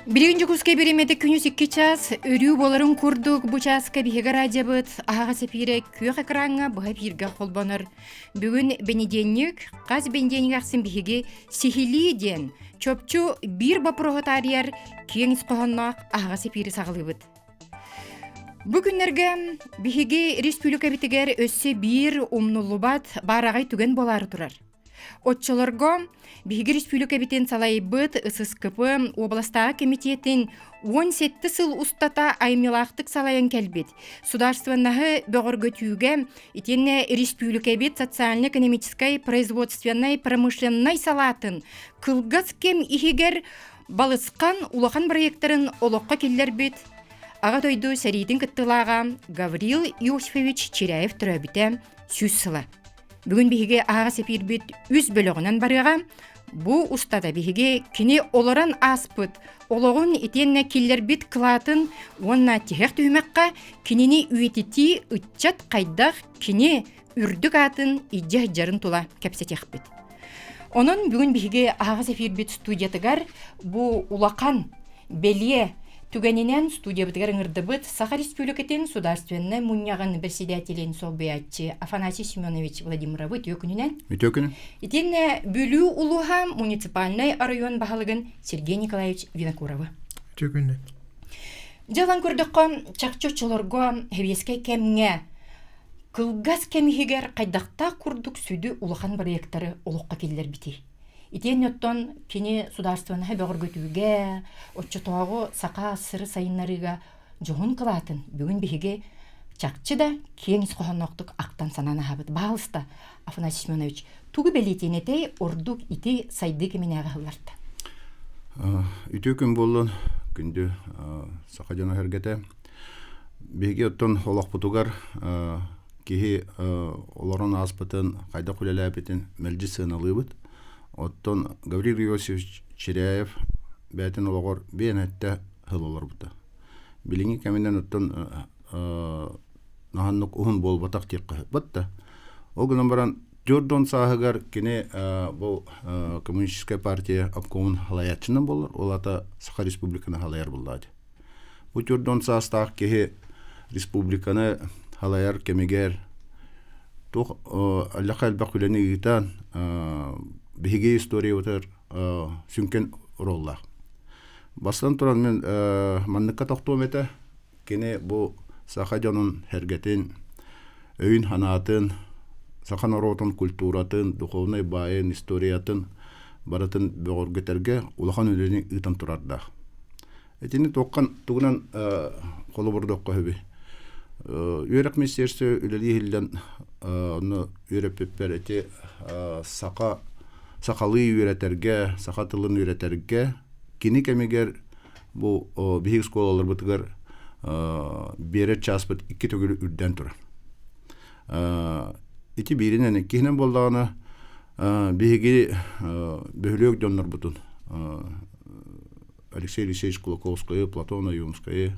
Билигин Дьокуускай бириэмэтэ күнүс 2 час өрүү буоларын курдук бу чааска биһиги радиобыт аһаҕас эпиирэ күөх экраҥҥа быһа эфиргэ холбонор. Бүгүн бэнидиэнньик, хас бэнидиэнньик ахсын биһиги сиһилии диэн чопчу биир боппуруоһу таарыйар киэҥ ис хоһоонноох аһаҕас эпиири саҕалыыбыт. Бу күннэргэ биһиги республикабытыгар өссө биир умнуллубат баараҕай түгэн буолаары турар. Оччолорго биһиги республикабытын салайбыт ССКП уобаластааҕы кэмитиэтин 17 сыл устата айымньылаахтык салайан кэлбит судаарыстыбаннаһы бөҕөргөтүүгэ итиэннэ республикабыт социально-экономическай, производственнай, промышленнай салаатын кылгас кэм иһигэр балысхан улахан проектарын олоххо киллэрбит Аҕа дойду сэриитин кыттыылааҕа Гаврил Иосифович Чиряев төрөөбүтэ 100 сыла. Бүгүн биһиги аһаҕас эпиирбит үс бөлөҕүнэн барыаҕа. Бу устата биһиги кини олорон ааспыт олоҕун итиэннэ киллэрбит кылаатын уонна тиһэх түһүмэххэ кинини үйэтитии ыччат хайдах кини үрдүк аатын илдьэ сылдьарын тула кэпсэтиэхпит. Онон бүгүн биһиги аһаҕас эфирбит студиятыгар бу улахан бэлиэ түгэнинэн студиябытыгар ыҥырдыбыт Саха Республикатын Судаарственнай мунньаҕын председателин солбуйааччы Афанасий Семенович Владимировы үтүө күнүнэн. Үтүө күнү. Итиэннэ Бүлүү улууһа муниципальнай оройуон баһылыгын Сергей Николаевич Винокуровы. Үтүө күнү. Дьэ ылан көрдөххө, чахчы оччолорго сэбиэскэй кэмҥэ кылгас кэм иһигэр хайдахтаах курдук сүдү улахан бырайыактары олоххо киллэрбитий? Итиэннэ оттон кини судаарыстыбаннаһы бөҕөргөтүүгэ, оччотооҕу саха сыры сайыннарыыга дьоһун кылаатын бүгүн биһиги чахчы да киэҥ ис хоһоонноохтук ахтан-санаан аһабыт. Баһаалыста, Афанасий Семенович, тугу бэлиэтиэн этэй ордук ити сайдыы кэминээҕи сылларта? Үтүө күн буоллун, күндү саха дьоно сэргэтэ. Биһиги оттон олохпутугар киһи олорон ааспытын, хайдах үлэлээбитин мэлдьи сыаналыыбыт. Оттон Гаврил Иосифович Чиряев бэйэтин олоҕор биэнэттэ сыл олорбута. Билиҥҥи кэминэн оттон наһаннык уһун буолбатах диэххэ сөп да. Ол гынан баран 40 сааһыгар кини бу коммунистическая партия обкомун халайааччынан буолар, ол ата Саха Республиканы халайар буоллаҕа Бу 40 саастаах киһи республиканы халайар кэмигэр туох аллаха элбэх үлэни ыытан биһиги историябытыгар сүҥкэн оруоллаах. Бастатан туран мин манныкка тохтуом этэ. Кини бу саха дьонун сэргэтин, өйүн-санаатын, саха норуотун культуратын, духовнай баайын, историятын барытын бөҕөргөтөргө улахан үлэни ыытан турардаах. Итини туоххан тугунан холобурдуохха сөбүй? Үөрэх министерство үлэлии иһиллэн онно үөрэппиппэр ити саха сахалыы үөрэтэргэ, саха тылын үөрэтэргэ кини кэмигэр бу биһиги школаларбытыгар биэрэр чааспыт икки төгүл үрдээн турар. Ити бииринэн, иккиһинэн буоллаҕына биһиги бөһүлүөк дьоннорбутун Алексей Алексеевич Кулаковскайы, Платон Ойуунскайы,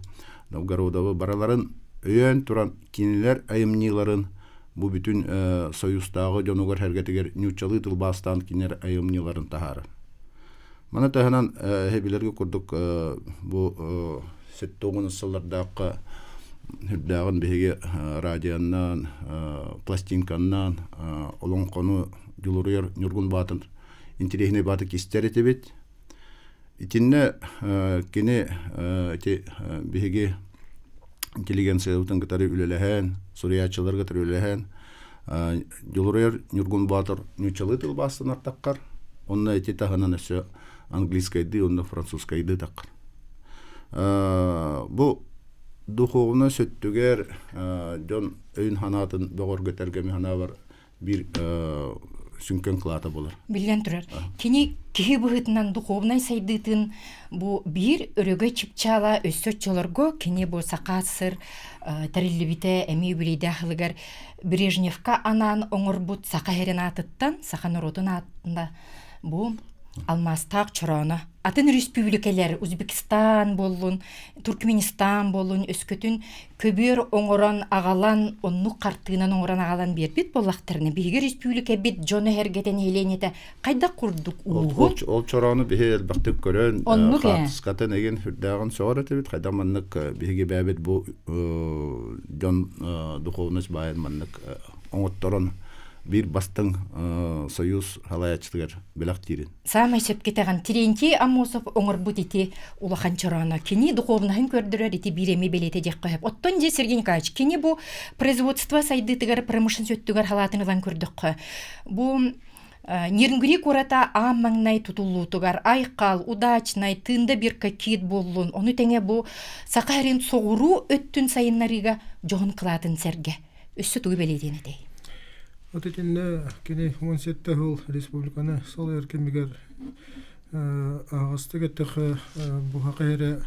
Новгородовы барыларын өйөөн туран кинилэр айымньыларын бу бүтүн Союзтааҕы дьонугар сэргэтигэр нууччалыы тылбаастаан кинилэр айымньыларын таһаарар. Маны таһынан эһэ курдук бу 70 сыллардаахха үрдээҕин биһиги радионан, пластинканнан олоҥхону Дьулуруйар Ньургун Баатын интириэһинэй бааты кистэр этибит. Итиннэ кини ити биһиги интеллигенциябытын кытары үлэлэһэн, суруйааччылары кытары үлэлэһэн Дьулуруйар Ньургун Боотур нууччалыы тылбаастанар таххар, онно ити таһынан өссө английскайдыы уонна французскайдыы таххар. Бу духовно сөттүгэр дьон өйүн санаатын бөҕөргөтөргө мин санаабар биир сүҥкэн кылаата буолар. Биллэн турар, кини киһи быһыытынан духовнай сайдыытын бу биир өрөгөй чыпчаала өссө оччолорго кини бу Саха СССР тэриллибитэ эмиэ үбүлүйдээх сылыгар Брежневка анаан оҥорбут саха сирин аатыттан, саха норуотун аатында бу алмаастаах чорооно. Атын өрөспүүбүлүкэлэр Узбекистан буоллун, Туркменистан буоллун өскөтүн көбүөр оҥорон аҕалан, оннук хартыынан оҥорон аҕалан биэрбит буоллахтарына, биһиги өрөспүүбүлүкэбит дьоно эһэргэтэ нэһилиэнньэтэ хайдах курдук ууһун Ол чороону биһи элбэхтик көрөн, Оннук ээ. хаартыскатын эгин сүрдээҕин сөҕөр этибит. Хайдах маннык биһиги бэйэбит бу дьон духовность баайын маннык оҥотторон биир бастыҥ союз салайааччытыгар бэлэхтиирин. Саамай сөпкө этэҕин. Терентий Аммосов оҥорбут ити улахан чорооно. Кини духовноһын көрдөрөр ити биир эми бэлиэтэ диэххэ сөп. Оттон дьэ Сергей Николаевич, кини бу производство сайдыытыгар промышленность өттүгэр халаатын ылан көрдөххө, бу Нерюнгри куората аан маҥнай тутуллуутугар Айхал, Удачнай, Тында бирка кит буоллун, ону тэҥэ бу Саха сирин соҕуруу өттүн сайыннарыыга дьоһун кылаатын сэргэ. Өссө тугу бэлиэтиэн этэй? Вот итиннэ кини 17 сыл республиканы салайар кэмигэр аҕастык эттэххэ буһаха эрэ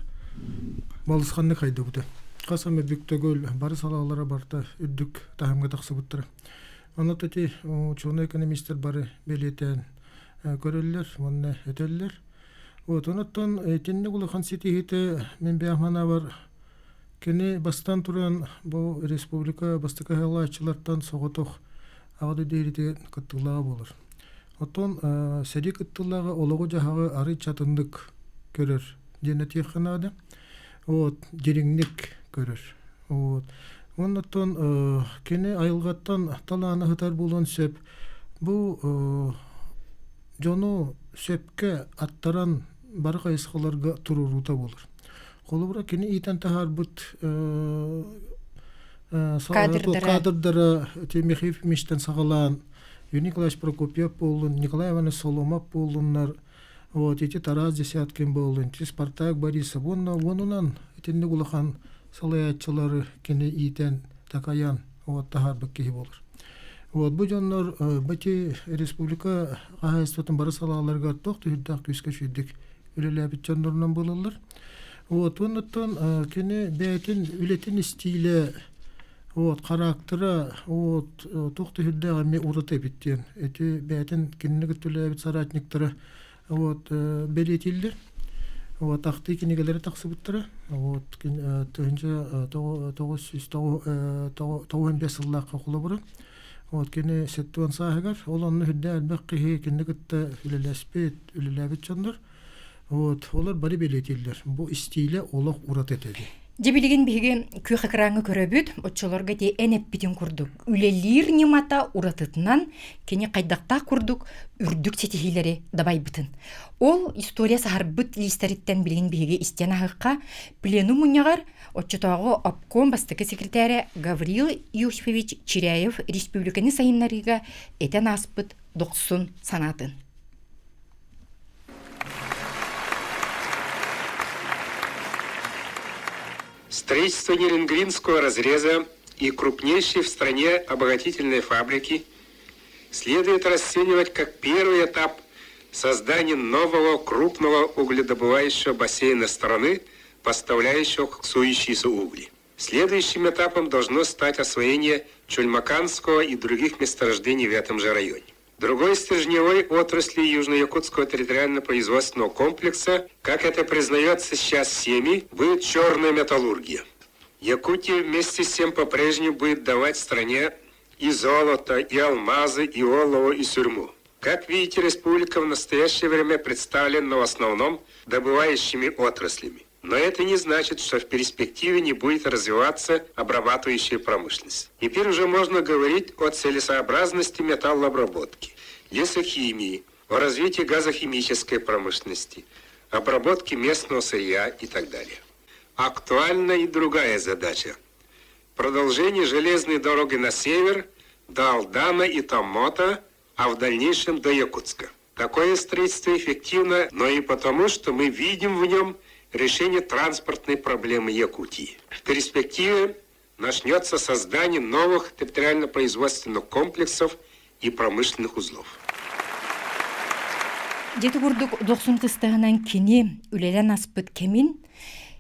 балысханнык хайдыбыта. Хас эмэ бүк төгүл бары салаалара барыта үрдүк таһымҥа тахсыбыттара. Ону ити учуонай экономистар бары бэлиэтээн көрөллөр уонна этэллэр. Вот онуттан итинник улахан ситиһиитэ мин бэйэм санаабар Кини бастаан туран бу республика бастакы аһылааччылартан соҕотох аҕа дойду иһитигэр кыттыылааҕа буолар. Оттон сэрии кыттыылааҕа олоҕу-дьаһаҕы арыый чатыннык көрөр диэн этиэххэ наада. Вот, дириҥник көрөр. Вот. Оннуттан кини айылҕаттан талаана сытар буолуон сөп. Бу дьону сөпкө аттаран бары хайысхаларга туруоруута буолар. Холобура, кини иитэн таһаарбыт кадрдара Михаил Ефимовичтан саҕалаан Юрий Николаевич Прокопьев буоллун, Николай Иванович Соломов буоллуннар, вот ити Тарас Десяткин буоллун, ити Спартак Борисов уонна уонунан итинник улахан салайааччылары кини иитэн, такайан вот таһаарбыт киһи буолар. Вот бу дьоннор бити республика хаһаайыстыбатын бары салааларыгар туох түһүрдээх күүскэ үчүгүйдүк үлэлээбит дьоннорунан буолаллар. Вот, оннуттан кини бэйэтин үлэтин истиилэ, вот, характера, вот, туох да сүрдээх эмиэ ураты эбит диэн. Ити бэйэтин кинини кытта үлэлээбит соратниктара вот, бэлиэтииллэр. Вот, ахтыы кинигэлэрэ тахсыбыттара. Вот, 1995 сыллаахха холобура. Вот, кини 70 сааһыгар, ол онно сүрдээх элбэх киһи кинини кытта үлэлэспит, үлэлээбит дьоннор. Вот, олор бары бэлиэтииллэр. Бу истиилэ олох ураты этэ дии. Дьэ билигин биһиги күөх экраҥҥа көрөбүт, оччолорго ити эн эппитин курдук үлэлиир ньымата уратытынан кини хайдахтаах курдук үрдүк ситиһиилэри дабайбытын. Ол история саһарбыт лиистэриттэн билигин биһиги истэн аһыахха пленум мунньаҕар оччотооҕу обком бастакы секретарэ Гаврил Иосифович Чиряев республиканы сайыннарыыга этэн ааспыт дохсун санаатын. Строительство Нерюнгринского разреза и крупнейшей в стране обогатительной фабрики следует расценивать как первый этап создания нового крупного угледобывающего бассейна страны, поставляющего коксующиеся угли. Следующим этапом должно стать освоение Чульмаканского и других месторождений в этом же районе. Другой стержневой отрасли Южно-Якутского территориально-производственного комплекса, как это признается сейчас всеми, будет черная металлургия. Якутия вместе с тем по-прежнему будет давать стране и золото, и алмазы, и олово, и сурьму. Как видите, республика в настоящее время представлена в основном добывающими отраслями. Но это не значит, что в перспективе не будет развиваться обрабатывающая промышленность. Теперь уже можно говорить о целесообразности металлообработки, лесохимии, о развитии газохимической промышленности, обработке местного сырья и так далее. Актуальна и другая задача. Продолжение железной дороги на север до Алдана и Томота, а в дальнейшем до Якутска. Такое строительство эффективно, но и потому, что мы видим в нем решение транспортной проблемы Якутии. В перспективе начнется создание новых территориально-производственных комплексов и промышленных узлов. Дьэ курдук дохсун кыстаһынан кини үлэлэн аспыт кэмин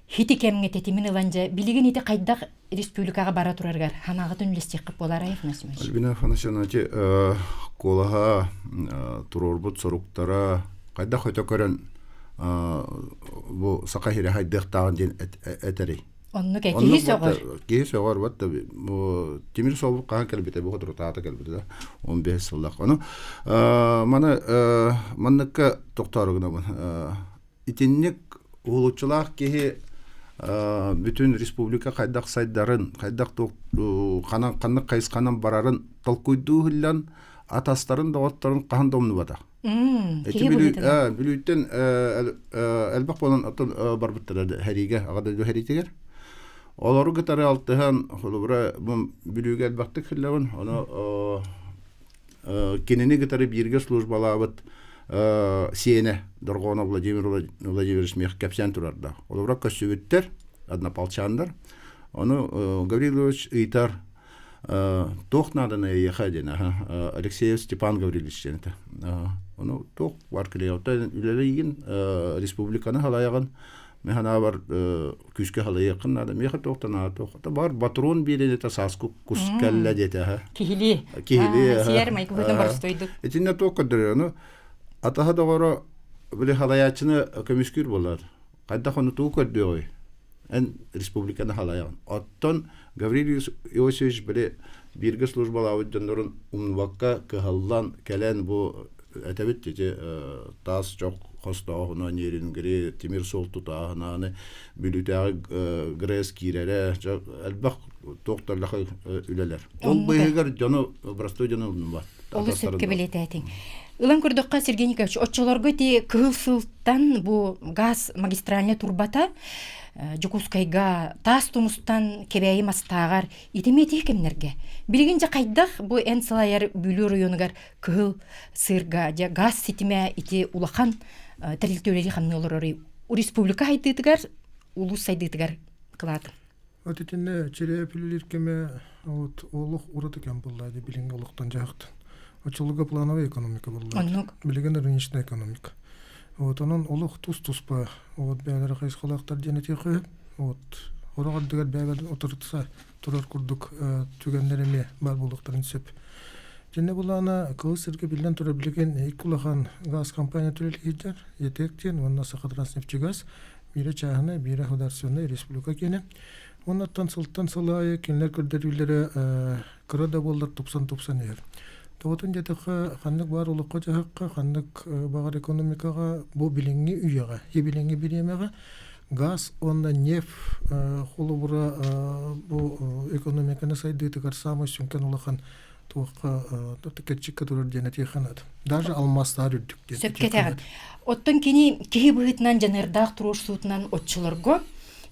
хити кэмҥэ тэтимин ылан дьэ билигин ити хайдах республикаҕа бара турарыгар ханаҕытын үллэстиэххит буолаарай Афанасьевич? Альбина Афанасьевна ити куолаһа туруорбут соруктара хайдах өтө көрөн Бу саха сирэ хайдыахтааҕын диэн этэрий. Оннук киһи сөҕөр. Киһи сөҕөр вот бу тимир суол хаһан кэлбитэ бу соторутаата кэлбитэ да 15 сыллаах. Ону маны манныкка тохтоору гынабын. Итинник уһулуччулаах киһи бүтүн республика хайдах сайдарын, хайдах ханан ханнык хайысханан барарын толкуйдуу иһиллэн атастарын доҕотторун хаһан да умнубатах. Киһи быһыытынан. Бүлүүттэн элбэх буолан оттон барбыттара хэриигэ, аҕа дойду хэриитигэр. Олору кытары алтыһан, холобура, бу Бүлүүгэ элбэхтик хиллэбин, ону кинини кытары бииргэ службалаабыт сиэнэ Дорҕоонов Владимир Владимирович миэхэ кэпсээн турардаах. Холобура, көссүбүттэр, однополчандар. Ону Гаврил Ильич ыйытар, туох нааданы эйиэхэ диэн Алексеев Степан Гаврильевич диэн этэ. Ону туох бар кэлиэҕиттэн үлэлиигин, республиканы халайаҕын, мин санаабар күүскэ халайыаххын наада. Миэхэ туох да наада туох. Бар батрон биэрэн этэ сааскы кус кэллэ диэтэ. Киһилии. Киһилии. Сиэр майгыбытын боростуойдук. Итиннэ туох көрдөрөр ону атаһа доҕоро били халайааччыны көмүскүүр буолар. Хайдах ону тугу көрдүөҕүй? Эн республиканы халайаҕын. Оттон Гаврил Иосифович били бииргэ службалаабыт дьоннорун умнубакка кыһаллан кэлэн бу этэбит ити таас чох хостооһуна Нерюнгри тимир суол тутааһынааны Бүлүүтээҕи ГРЭС киирэрэ элбэх туох да үлэлэр. Ол быыһыгар дьону простой дьону умнубат. Олус сөпкө бэлиэтээтиҥ. Ылан көрдөххө, Сергей Николаевич, оччолорго ити кыһыл сылтан бу газ магистральнай турбата Дьокуускайга таас тумустан Кэбээйи мастааҕар итими ити кэмнэргэ. Билигин дьэ хайдах бу эн салайар Бүлүү оройуонугар кыһыл сыырга дьэ газ ситимэ ити улахан тэрилтэ үлэлии хамныы олорорый республика сайдыытыгар, улуус сайдыытыгар кылаатын? Вот итиннэ Череп үлэлиир кэмэ вот олох ураты кэм буолла дии билиҥҥи олохтон дьаһахтан. Оччолорго плановая экономика буолла. Оннук. Билигин рыночная экономика. Вот онон олох тус-туспа вот бэйэлэрэ хайысхалаахтар диэн этиэххэ вот сорох ардыгар бэйэлэрин утарытса турар курдук түгэннэр эмиэ баар буолуохтарын сөп. Дьинэ булаана кыыл сиргэ биллэн турар билигин икки улахан газ компания үлэлиир ЕТЭК диэн уонна Сахатранснефтегаз биирэ чааһынай, биирэ государственнай республика киэнэ. Оннуттан сылтан сыл аайы кинилэр көрдөрүүлэрэ кыра да буоллар тупсан-тупсан иһэр. Тоҕотун диэтэххэ, ханнык баар олоххо-дьаһахха, ханнык баҕар экономикаҕа бу билиҥҥи үйэҕэ, билиҥҥи бириэмэҕэ газ уонна нефть холобура бу экономиканы сайдыытыгар саамай сүҥкэн улахан туохха кэрчиккэ турар диэн этиэххэ наада. Даже алмаастаар үрдүк диэн. Сөпкө этэҕин. Оттон кини киһи быһыытынан дьаныардаах туруорсуутунан оччолорго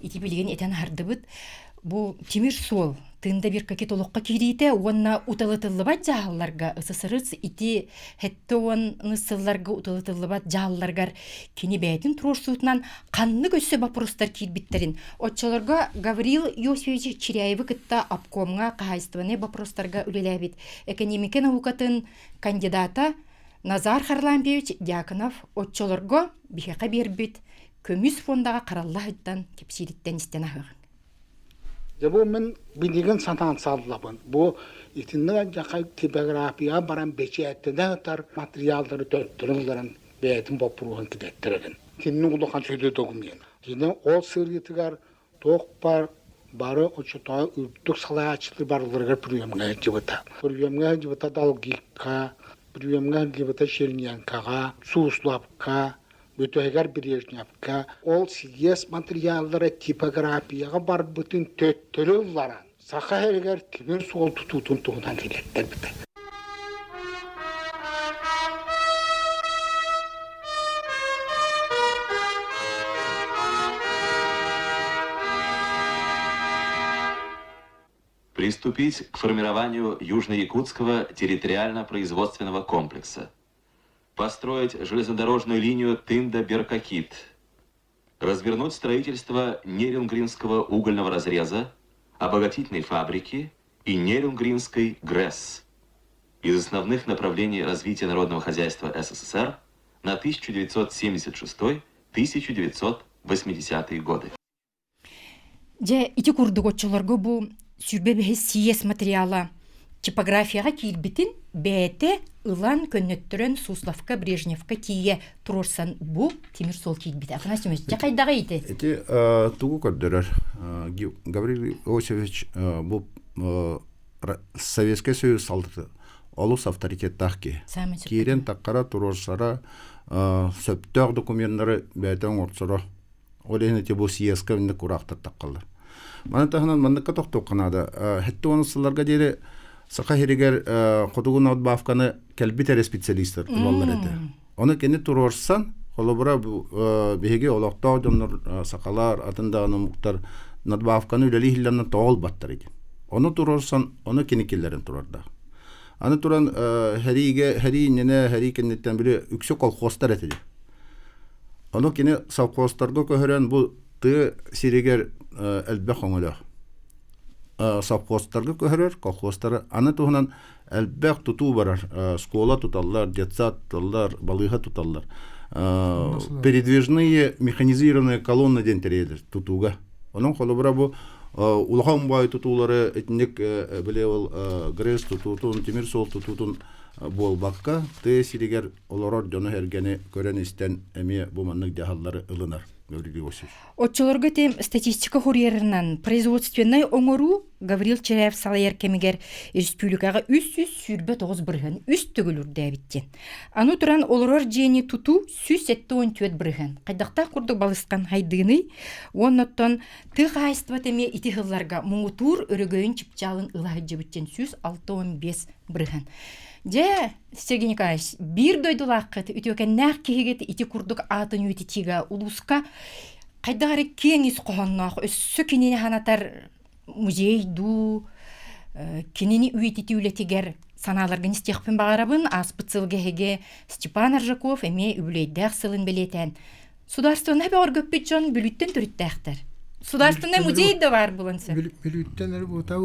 ити билигин этэн аһардыбыт бу тимир суол тыында бир какит олоххо киириитэ уонна уталытыллыбат дьаһалларга СССР ити хэттэ уон сылларга уталытыллыбат дьаһалларгар кини бэйэтин туруорсуутунан ханнык өссө боппуруостар киирбиттэрин оччолорго Гаврил Иосифович Чиряевы кытта обкомҥа хаһаайыстыбаннай боппуруостарга үлэлээбит экэниэмикэ наукатын кандидата Назар Харлампьевич Дьяконов оччолорго биһиэхэ биэрбит көмүс фондаҕа харалла сылдьан кэпсиириттэн истэн аһыаҕыҥ. Дьэ бу мин билигин санаан саллабын. Бу итинник алдьархай типографияҕа баран бэчээттэнэ сытар материаллары төттөрү ылларан бэйэтин боппуруоһун килэттэрэрин. Кинини улахан сүдү документ. Кини ол сырыытыгар туох баар бары оччотооҕу үрдүк салайааччылар барыларыгар приемҥа сылдьыбыта. Приемҥа сылдьыбыта Долгикка, приемҥа сылдьыбыта Черненкоҕа, Сусловка, бүтэһигэр Брежневка. Ол съезд материаллара типографияҕа барбытын төттөрү ылларан, Саха сиригэр тимир суол тутуутун туһунан киллэрбитэ. Приступить к формированию Южно-Якутского территориально-производственного комплекса. Построить железнодорожную линию Тында-Беркакит. Развернуть строительство Нерюнгринского угольного разреза, обогатительной фабрики и Нерюнгринской ГРЭС. Из основных направлений развития народного хозяйства СССР на 1976-1980 годы. Дьэ, ити курдук оччолорго бу сүүрбэ бэһис сийиэс материала. типографияҕа киирбитин бэйэтэ ылан көннөттөрөн Сусловка, Брежневка тиийэ туруорсан бу тимир суол киирбитэ. Афанасий Семенович, дьэ хайдаҕый ити? Ити тугу көрдөрөр? Гаврил Иосифович бу Советскай Союз салдыты олус авторитеттаах киһи. Киирэн таккара туруорсара, сөптөөх докуменнары бэйэтэ оҥорсоро. Ол иһин ити бу съезка инник кураахтар таххаллар. Маны таһынан манныкка тохтуохха наада. Хетте он сылларга диэри Саха сиригэр хотугу надбавканы кэлбит эрэ специалистар ылаллар этэ. Ону кини туруорсан, холобура биһиги олохтоох дьоннор сахалар, атын даҕаны омуктар надбавканы үлэлии иһиллэнэн тоҕо ылбаттар ити. Ону туруорсан, ону кини киллэрэн турардаах. Аны туран хэриигэ, хэрии иннинэ, хэрии кэнниттэн били үксэ колхозтар этилэр. Ону кини совхозтарга көһөрөн бу тыа сиригэр элбэх өҥөлөөх. Совхозтарга көһөрөр, колхозтары аны туһунан элбэх тутуу барар. Школа туталлар, детсад туталлар, балыыһа туталлар. Передвижные механизированные колонны диэн тэрийэлэр тутууга. Онон холобура бу улахан баай тутуулары итинник били ол ГРЭС тутуутун, тимир суол тутуутун буолбакка, тыа сиригэр олорор дьону-сэргэни көрөн-истэн эмиэ бу маннык дьаһаллары ылынар Гаврил Иосифович. Оччолорго тем статистика хурьерынан производственнай оҥоруу Гаврил Чиряев салайар кэмигэр республикаҕа 329 бырыһыан үс төгүл үрдээбит диэн. Аны туран олорор дьиэни тутуу 174 бырыһыан. Хайдахтаах курдук балысхан хайдыыный? Уоннаттан тыа хаһаайыстыбата эмиэ ити сылларга муҥутуур өрөгөйүн чыпчаалын ыла сылдьыбыт диэн 165 бырыһыан. Дьэ, Сергей Николаевич, биир дойдулааххыт, үтүөкэннээх киһигит ити курдук аатын үйэтитиигэ улууска хайдах эрэ киэҥ ис хоһоонноох, өссө кинини санатар музей дуу, кинини үйэтитии үлэтигэр санааларгын истиэхпин баҕарабын. Ааспыт сылга эһиги Степан Аржаков эмиэ үбүлүөйдээх сылын бэлиэтээн Судаарыстыбаннай бөҕөргөппүт дьон Бүлүүттэн төрүттээхтэр. Судаарыстыбаннай музей да баар буолан сөп. Бүлүүттэн эрэ буотаа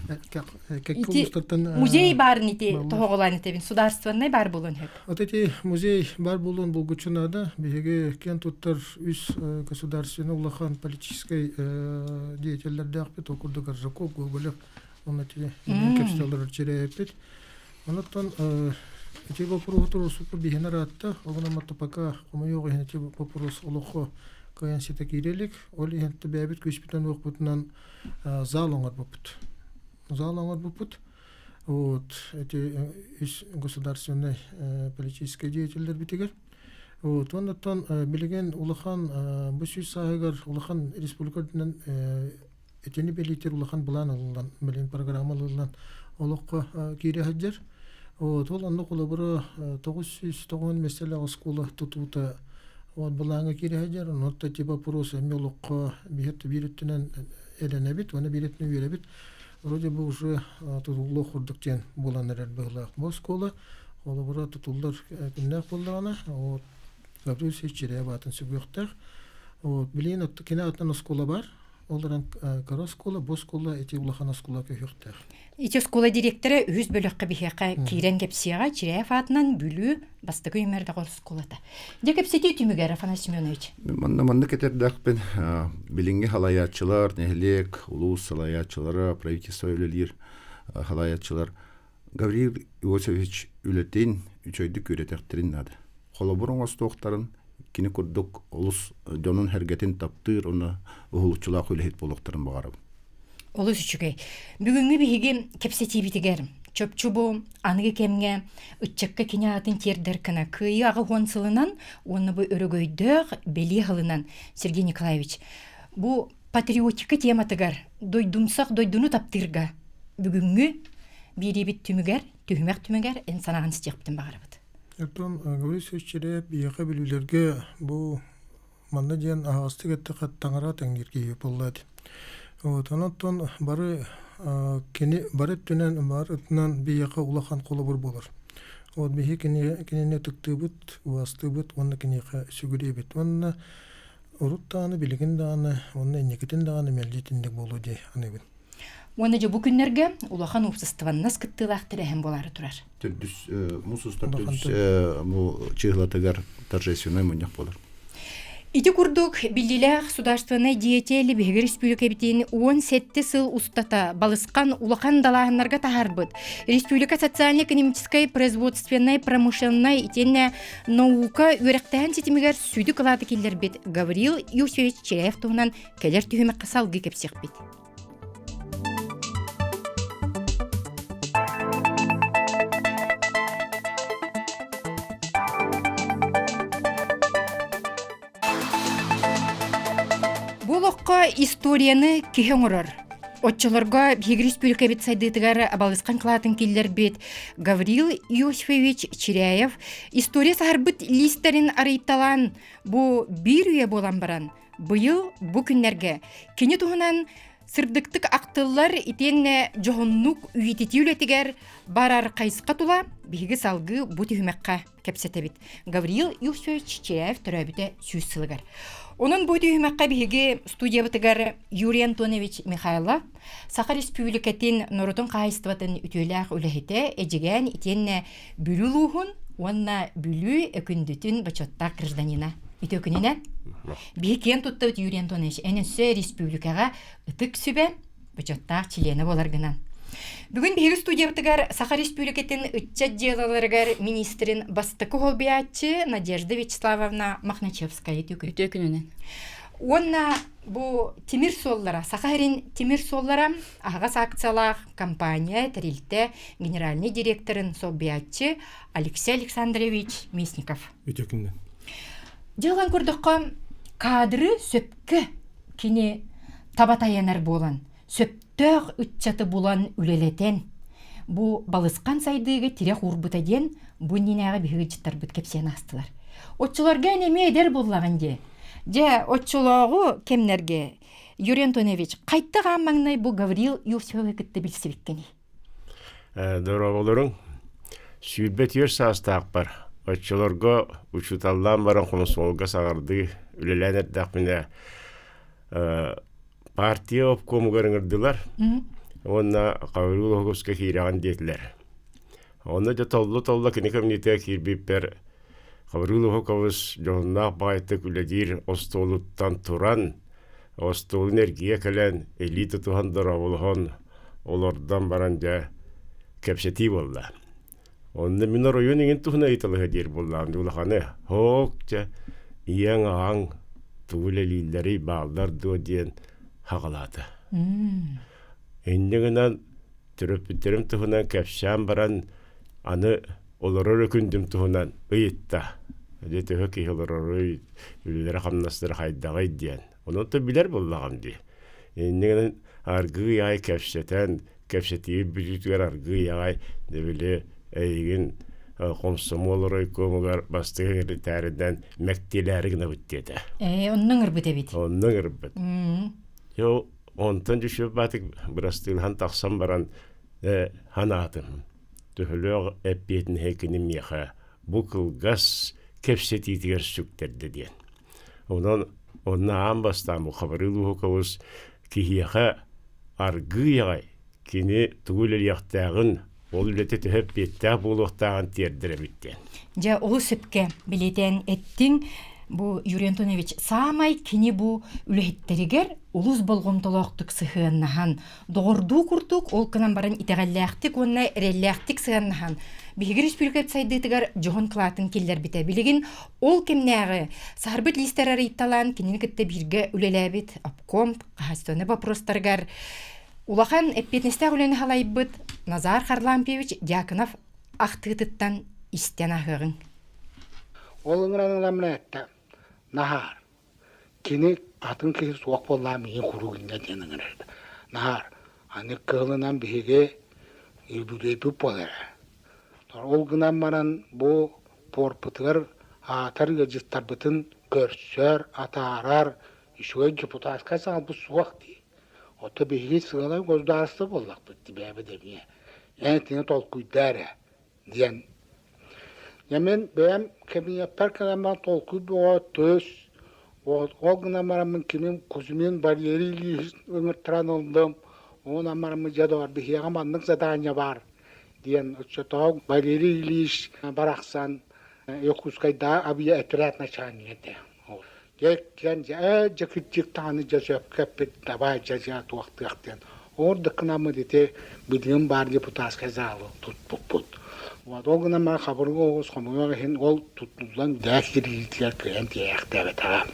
кэккэ улуустартан музей баарын ити тоһоҕолоон этэбин. Судаарыстыбаннай баар буолуон сөп. Вот эти музей бар буолуон булгуччу наада. Биһиги киэн туттар үс государственный улахан политическай деятеллэрдээхпит. Ол курдук Аржаков, Гоголев уонна ити кэпсэтэллэр чирээппит. Онуттан ити боппуруоһу туруорсуппут биһиэнэ ыраатта. Ол гынан пока хомойуох иһин ити боппуруос олоххо кыайан ситэ киирэ илик. Ол иһин бэйэбит күүспүтүнэн-уохпутунан зал оҥорбуппут. Зал оҥорбуппут. Вот эти үс государственнай политическай деятеллэрбитигэр. Вот оннуттан билигин улахан бу сүүс сааһыгар улахан республика үрдүнэн итини бэлиэтиир улахан былаан ылыллан, билин программа ылыллан олоххо киирэ сылдьар. Вот, ол онно холобура 990 миэстэлээх оскуола тутуута вот былааҥҥа киирэ сылдьар. Онно эти вопросы эмиэ олоххо биир биир өттүнэн эрэнэбит уонна биир өттүнэн үөрэбит. Вроде бы уже тутуллуох курдук диэн буолан эрэр быһыылаах. Бу оскуола холобура тутуллар күннээх буоллаҕына, вот Гаврил Алексеевич Чиряев аатын сүгүөхтээх. Вот, билигин кини аатынан оскуола бар. Ол эрэн кыра оскуола, бу оскуола ити улахан оскуола көһүөхтээх. Ити оскуола директора үһүс бөлөххө биһиэхэ киирэн кэпсиэҕэ Чиряев аатынан Бүлүү бастакы үмэрдэх оскуолата. Дьэ кэпсэтии түмүгэр Афанасий Семенович. Манна маннык этэрдэхпин билиҥҥи халайааччылар, нэһилиэк, улуус салайааччылара, правительство үлэлиир халайааччылар Гаврил Иосифович үлэтин үчүгэйдик үөрэтэхтэрин наада. Холобур оҥостуохтарын кини курдук олус дьонун-сэргэтин таптыыр уонна уһулуччулаах үлэһит буолуохтарын баҕарабын. Олус үчүгэй. Бүгүҥҥү биһиги кэпсэтиибитигэр чопчу бу аныгы кэмҥэ ыччакка кини аатын тиэрдэр гына Кыайыы аҕыс уон сылынан уонна бу өрөгөйдөөх бэлиэ сылынан Сергей Николаевич бу патриотика тематыгар дойдумсах дойдуну таптыырга бүгүҥҥү биэриибит түмүгэр, түһүмэх түмүгэр эн санааҕын истиэхпитин баҕарабыт. Оттон Гаврил Сергеевич биһиэхэ бүлүүлэргэ бу манна диэн аһаҕастык эттэххэ таҥара тэҥниир киһи буолла этэ. Вот онон бары кини бары өттүнэн бары өттүнэн биһиэхэ улахан холобур буолар. Вот биһи кинини ытыктыыбыт, убаастыыбыт уонна киниэхэ сүгүрүйэбит. Уонна урут даҕаны, билигин даҕаны уонна инникитин даҕаны мэлдьи итинник буолуо дии саныыбын. Уонна дьэ бу күннэргэ улахан уопсастыбаннас кыттыылаах тэрээһин буолаары турар. Төрдүс муус устар төрдүс бу чыыһылатыгар торжественнай мунньах буолар. Ити курдук биллиилээх судаарыстыбаннай деятель биһиги республикабытын 17 сыл устата балысхан улахан далааһыннарга таһаарбыт республика социально-экономическай, производственнай, промышленнай итиэннэ наука үөрэхтээһин ситимигэр сүдү кылааты киллэрбит Гаврил Юсевич Чиряев туһунан кэлэр түһүмэххэ салгыы кэпсиэхпит. Бу олоххо историяны киһи оҥорор. Оччолорго биһиги республикабыт сайдыытыгар балысхан кылаатын киллэрбит Гаврил Иосифович Чиряев история саһарбыт лиистэрин арыйталаан бу биир үйэ буолан баран Быйыл бу күннэргэ кини туһунан сырдыктык ахтыллар итиэннэ дьоһуннук үйэтитии үлэтигэр барар хайысха тула биһиги салгыы бу түһүмэххэ кэпсэтэбит. Гавриил Юрьевич Чиряев төрөөбүтэ 100 сылыгар. Онон бу түһүмэххэ биһиги студиябытыгар Юрий Антонович Михайлов, Саха Республикатын норуотун хаһаайыстыбатын үтүөлээх үлэһитэ, Эдьигээн итиэннэ Бүлүү улууһун уонна Бүлүү Өкүндүтүн бочуоттаах гражданина. Үтүө күнүнэн. Биһи киэн туттабыт Юрий Антонович, эн өссө республикаҕа ытык сүбэ бочуоттаах чилиэнэ буоларгынан. Бүгүн биһиги студиябытыгар Саха Республикатын ыччат дьыалаларыгар министрин бастакы солбуйааччы Надежда Вячеславовна Мохначевская үтүө күнүнэн. Уонна бу тимир суоллара, Саха сирин тимир суоллара аһаҕас акциялаах компания тэрилтэ генеральный директорын солбуйааччы Алексей Александрович Местников. Үтүө күнүнэн. Дьылҕан көрдөххө, кадры сөпкө кини таба тайанар буолан, сөптөөх ыччаты булан үлэлэтэн, бу балысхан сайдыыга тирэх уурбута диэн бу иннинээҕи биһиги ыччаттарбыт кэпсээн аастылар. Оччолорго эн эмиэ эдэр буоллаҕын дии. Дьэ, оччолооҕу кэмнэргэ Юрий Антонович, хайдах аан маҥнай бу Гаврил Юрьевы кытта билсибиккиний? Дорооболоруҥ. 24 саастаахпар оччолорго учууталлаан баран хомсомолго саҥардыы үлэлээн эрдэхпинэ партия обкомугар ыҥырдылар уонна Гаврил Оһуговска киирэҕин диэтилэр. Онно дьэ толло-толло кини кэмниитигэр киирбиппэр Гаврил Оһукович дьоһуннаах баҕайытык үлэлиир остуолуттан туран остуолун эргийэ кэлэн илии тутуһан дорооболоһон олордон баран дьэ кэпсэтии буолла. Онно мин оройуон иҥин туһунан ыйыталаһа диир буоллаҕым дии улаханы. Һоок дьэ ийэҥ аҕаҥ тугу үлэлииллэрий бааллар дуо диэн хаҕалаата. Инньэ гынан төрөппүттэрим туһунан кэпсээн баран аны олорор өкүндүм туһунан ыйытта. Дьэ төһө киһи олороруй, үлэлэрэ-хамнастара хайдаҕый диэн. Онон то билэр буоллаҕым дии. Инньэ гынан аргыый аҕай кэпсэтэн, кэпсэтиибит бүтүүтүгэр аргыый аҕай дьэ били эйигин хомсомуол оройкуомугар бастакы секретарынан мэктиэлээри гынабыт диэтэ. Ээ, онно ыҥырбыт эбит. Онно ыҥырбыт. Йо, онтон Дьүшүөп Баатык бырастыылаһан тахсан баран ханаатым. Төһөлөөх эппиэтинэһи кини миэхэ бу кылгас кэпсэтиитигэр сүктэрдэ диэн. Онон онно аан бастаан бу Хабырыыл Уһуковус киһиэхэ аргыый аҕай кини тугу үлэлиэхтээҕин, ол үлэтэ төһө эппиэттээх буолуохтааҕын тиэрдэр эбит диэн. Дьэ, олус сөпкө бэлиэтээн эттиҥ. Бу Юрий Антонович саамай кини бу үлэһиттэригэр олус болҕомтолоохтук сыһыаннаһан, доҕордуу курдук ол гынан баран итэҕэллээхтик уонна эрэллээхтик сыһыаннаһан биһиги республика сайдыытыгар дьоһун кылаатын киллэрбитэ. Билигин ол кэмнээҕи саһарбыт лиистэр арыйталаан кинини кытта бииргэ үлэлээбит обком хаһаайыстыбаннай боппуруостарыгар улахан эппиэтинэстээх үлэни халайбыт Назар Харлампьевич Дьяконов ахтыытыттан истэн аһыаҕыҥ. Ол ыҥыран ыламмын эттэ, Наһаар, Кини атын киһи суох буоллаҕа миигин куруук инньэ диэн ыҥырар этэ. Наһаар, аны кыһылынан биһиги юбилейбыт буолар ээ. Ол гынан баран бу пуорпутугар аатар ыалдьыттарбытын көрсөр, атаарар үчүгэй депутатскай саҥарбыт суох дии. Оттон биһиги сыалай государство буоллахпыт дии бэйэбит эмиэ. Эн итини толкуйдаа эрэ диэн. Дьэ мин бэйэм кабинеппар кэлэн баран толкуй бөҕө төс ол гынан бараммын кимим Кузьмин Валерий Ильич ыҥыртаран ыллым онон бараммын дьэ доҕор биһиэхэ маннык задание баар диэн оччотооҕу Валерий Ильич барахсан Якутскайдааҕы авиаотряд начальнига этэ. Дьэ иккиэн дьэ ээ дьэ кырдьык даҕаны дьэ сөпкө эппит давай дьэ дьэ туохтыах диэн. Ол да гынаммыт ити билигин баар депутатскай залы туппуппут. Вот ол гынан баран хабырга оҕус хомойуох иһин ол тутуллан дээс кириитигэр кыайан тиийээхтээбэтэҕэ.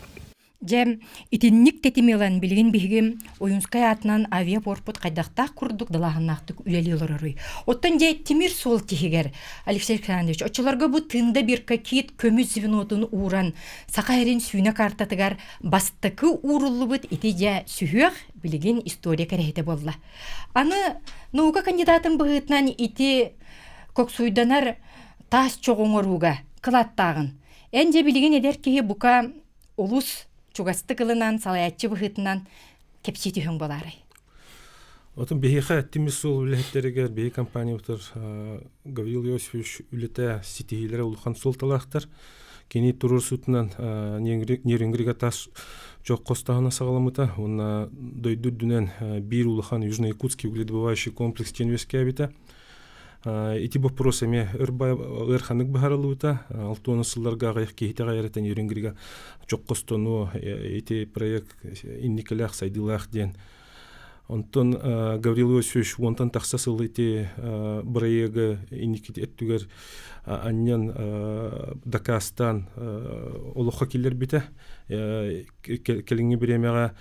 Дьэ, итинник тэтими ылан билигин биһиги Ойуунскай аатынан авиапорпут хайдахтаах курдук далааһыннаахтык үлэлии олороруй. Оттон дьэ тимир суол тиһигэр Алексей Александрович, оччолорго бу Тында бирка кит көмүс звенотун ууран Саха сирин сүүнэ картатыгар бастакы ууруллубут ити дьэ сүһүөх билигин история кэрэһитэ буолла. Аны наука кандидатын быһыытынан ити коксуйданар таас чоҕу оҥорууга кылааттааҕын. Эн дьэ билигин эдэр киһи бука олус чугастык ылынан салайааччы быһыытынан кэпсии түһүҥ буолаарай? Отон биһиэхэ тимир суол үлэһиттэригэр биһи компаниябытыгар Гаврил Иосифович үлэтэ ситиһиилэрэ улахан суолталаахтар. Кини туруорсуутунан Нерюнгрига тас чох хостооһуна саҕаламмыта уонна дойду үрдүнэн биир улахан Южно-Якутский угледобывающий комплекс диэн үөскээбитэ. Ити боппуруос эмиэ ыарханнык быһаарыллыбыта. Алтуона сылларга аҕыйах киһи итэҕэйэритэн Нерюнгрига чоххостону ити проект инникилээх сайдыылаах диэн. Онтон Гаврил Иосифович уонтан тахса сыл ити бырайыагы инники өттүгэр анньан дакаастаан олоххо киллэрбитэ. Кэлиҥҥи бириэмэҕэ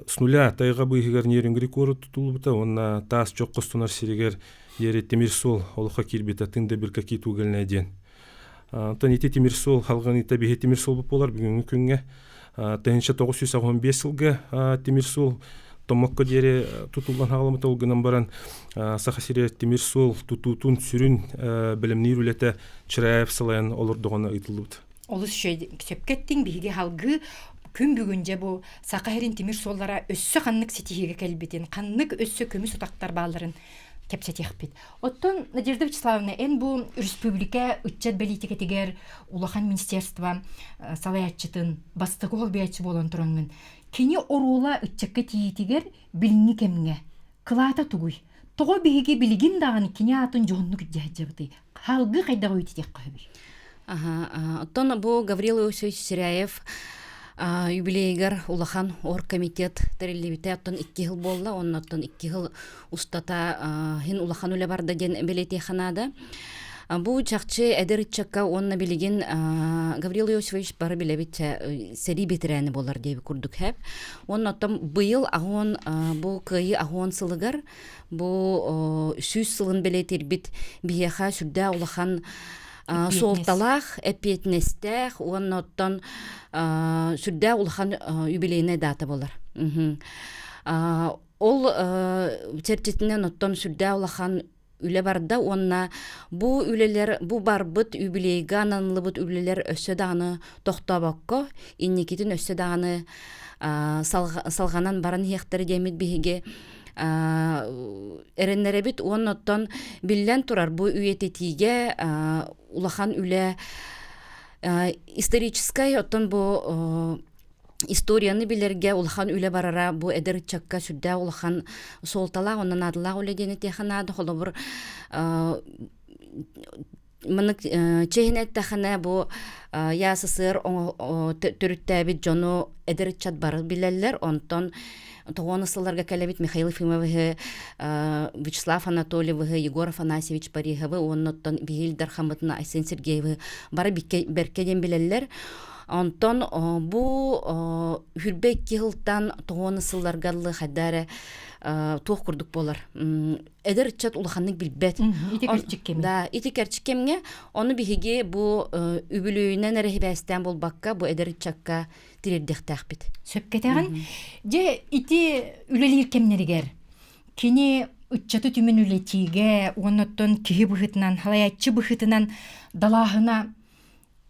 с нуля тайҕа быыһыгар Нерюнгри куорат тутуллубута уонна таас чох хостонор сиригэр диэри тимир суол олоххо киирбитэ тын да бир какие угольная диэн. Онтон ити тимир суол халҕаныыта биһи тимир суолбут буолар бүгүҥҥү күҥҥэ 1985 сылга тимир суол Томмокко диэри тутуллан хаҕаламмыта ол гынан баран Саха сирэ тимир суол тутуутун сүрүн бэлэмниир үлэтэ Чираев салайан олордоҕуна ыытыллыбыт. Олус сөпкө эттиҥ биһиги салгыы күн бүгүн дьэ бу Саха сирин тимир суоллара өссө ханнык ситиһиигэ кэлбитин, ханнык өссө көмүс утахтар баалларын кэпсэтиэхпит. Оттон Надежда Вячеславовна, эн бу республика ыччат бэлиитикэтигэр улахан министерство салайааччытын бастакы холбуйааччы буолан тураҥҥын, кини оруола ыччакка тиийиитигэр билиҥҥи кэмҥэ кылаата тугуй? Тоҕо биһиги билигин даҕаны кини аатын дьоһуннук илдьэ сылдьабытый? Халгы хайдах үйэтитиэххэ сөбүй? Оттон бу Гаврил Иосифович Серяев юбилейыгар улахан оргкомитет тэриллибитэ оттон икки сыл буолла онно оттон икки сыл устата хин улахан үлэ барда диэн бэлиэтиэххэ наада. Бу чахчы эдэр ыччакка уонна билигин Гаврил Иосифович бары билэбит сэрии бэтэрээнэ буолар диэби курдук хэп. Уонна оттон быйыл аһуон бу кыайыы аһуон сылыгар Бу 100 сылын бэлиэтиирбит биһиэхэ сүрдээх улахан суолталаах, эппиэтинэстээх уонна оттон сүрдээх улахан юбилейнай дата буолар. Ол чэрчитинэн оттон сүрдээх улахан үлэ барда уонна бу үлэлэр бу барбыт юбилейга ананыллыбыт үлэлэр өссө даҕаны тохтообокко инникитин өссө даҕаны салҕанан баран иһиэхтэрэ диэммит биһиги эрэннэрэбит уонна оттон биллэн турар бу үйэтитиигэ улахан үлэ историческай оттон бу историяны билэргэ улахан үлэ барара бу эдэр ыччакка сүрдээх улахан суолталаах уонна наадалаах үлэ диэн этиэххэ наада холобур маннык чиэһинэ эттэххинэ бу ЯССР төрүттээбит дьону эдэр ыччат бары билэллэр онтон тоҕуона сылларга кэлэбит Михаил Ефимовиһы Вячеслав Анатольевиһы Егор Афанасьевич Париһовы уонна оттон биһиги Дархаммытын Айсен Сергеевы бары бэркэ диэн билэллэр онтон бу хүрбэ икки сылтан тоҕуона сылларга хайда эрэ туох курдук буолар эдэр ыччат улаханнык билбэт. Ити кэрчик кэмҥэ. Да, ити кэрчик кэмҥэ ону биһиги бу үбүлүөйүнэн эрэ сибээстээн буолбакка, бу эдэр ыччакка тириэрдиэхтээхпит. Сөпкөтөҕүн. Дьэ, ити үлэлиир кэмнэригэр кини ыччаты түмэн үлэтиигэ уонна оттон киһи быһыытынан, халайааччы быһыытынан далааһына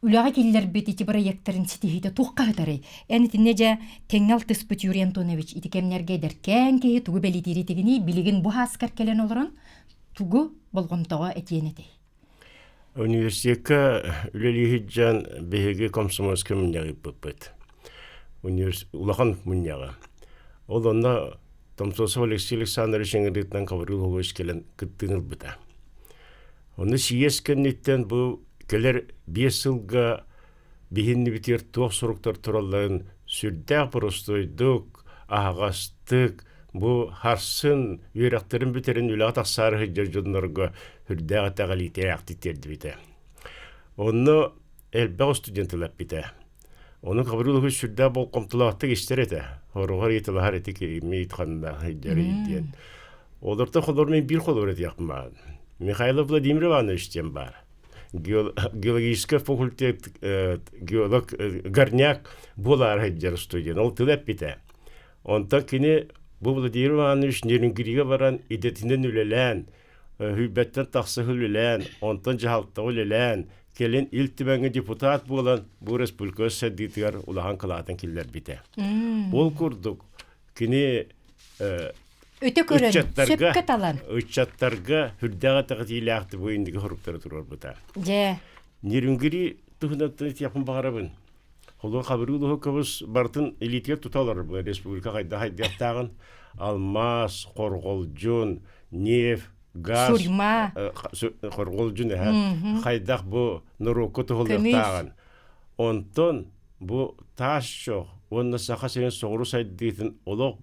Үлэҕэ киллэрбит ити бырайыактарын ситиһиитэ туохха сытарый? Эн итиннэ дьэ тэҥҥэ алтыспыт Юрий Антонович ити кэмнэргэ эдэркээн киһи тугу бэлиэтииритигиний билигин бу һааскар кэлэн олорон тугу болҕомтоҕо этиэн этэй? Университекка үлэлии сылдьан биһиги комсомольскай мунньаҕы ыыппыппыт. Улахан мунньаҕы. Ол онно Томтосов Алексей Александрович ыҥырыытынан Гаврил Львович кэлэн кыттыыны ылбыта. Ону сийиэс кэнниттэн бу кэлэр 5 сылга Биһиннибитигэр туох суруктар туралларын сүрдээх боростуойдук, аһаҕастык, бу харсын үөрэхтэрин бүтэрин үлэҕэ тахсаары сылдьар дьоннорго сүрдээх итэҕэлиитээхтик тиэрдибитэ. Онно элбэх студент ылаппита. Ону Гаврил Ильич сүрдээх болҕомтолоохтук истэр этэ. Хоругар ыйыталаһар ити кимиит ханна сылдьарый диэн. Олортон холобур мин биир холобур этиэхпин баар. Михайлов Владимир Иванович диэн баар. Геологический факультет геолог горняк буолаары сылдьар студент. Ол тыл эппитэ. Онтон кини бу Владимир Иванович Нерюнгригэ баран идэтинэн үлэлээн, Хүлбэттэн тахса үлэлээн, онтон дьаһалтаҕа үлэлээн, кэлин Ил Түмэҥҥэ депутат буолан бу республика сайдыытыгар улахан кылаатын киллэрбитэ. Ол курдук кини Өтө көрөн, сөпкө талан. Ыччаттарга үрдээх итэҕэтиилээхтик бу инники соруктары туруорбута. Дьэ. Нерюнгри туһунан этиэхпин баҕарабын. Холуо Хабырыыл Уһукович барытын илиитигэр тута олорор бу республика хайдах хайдыахтааҕын алмаас, хорҕолдьун, нефть, газ, Сурьма. хорҕолдьун эһэ хайдах бу норуокка туһулуохтааҕын. Онтон бу таас чох уонна Саха сирин соҕуруу сайдыытын олох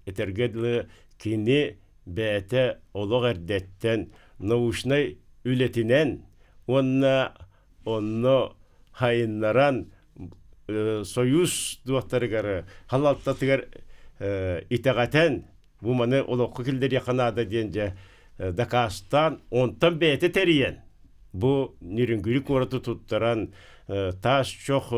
этэргэ дылы кини бэйэтэ олох эрдэттэн научнай үлэтинэн уонна онно хайыннаран Союз дуохтарыгар халалтатыгар итэҕэтэн бу маны олоххо киллэриэххэ наада диэн дьэ дакаастаан онтон бэйэтэ тэрийэн бу Нерюнгри куораты туттаран таас чох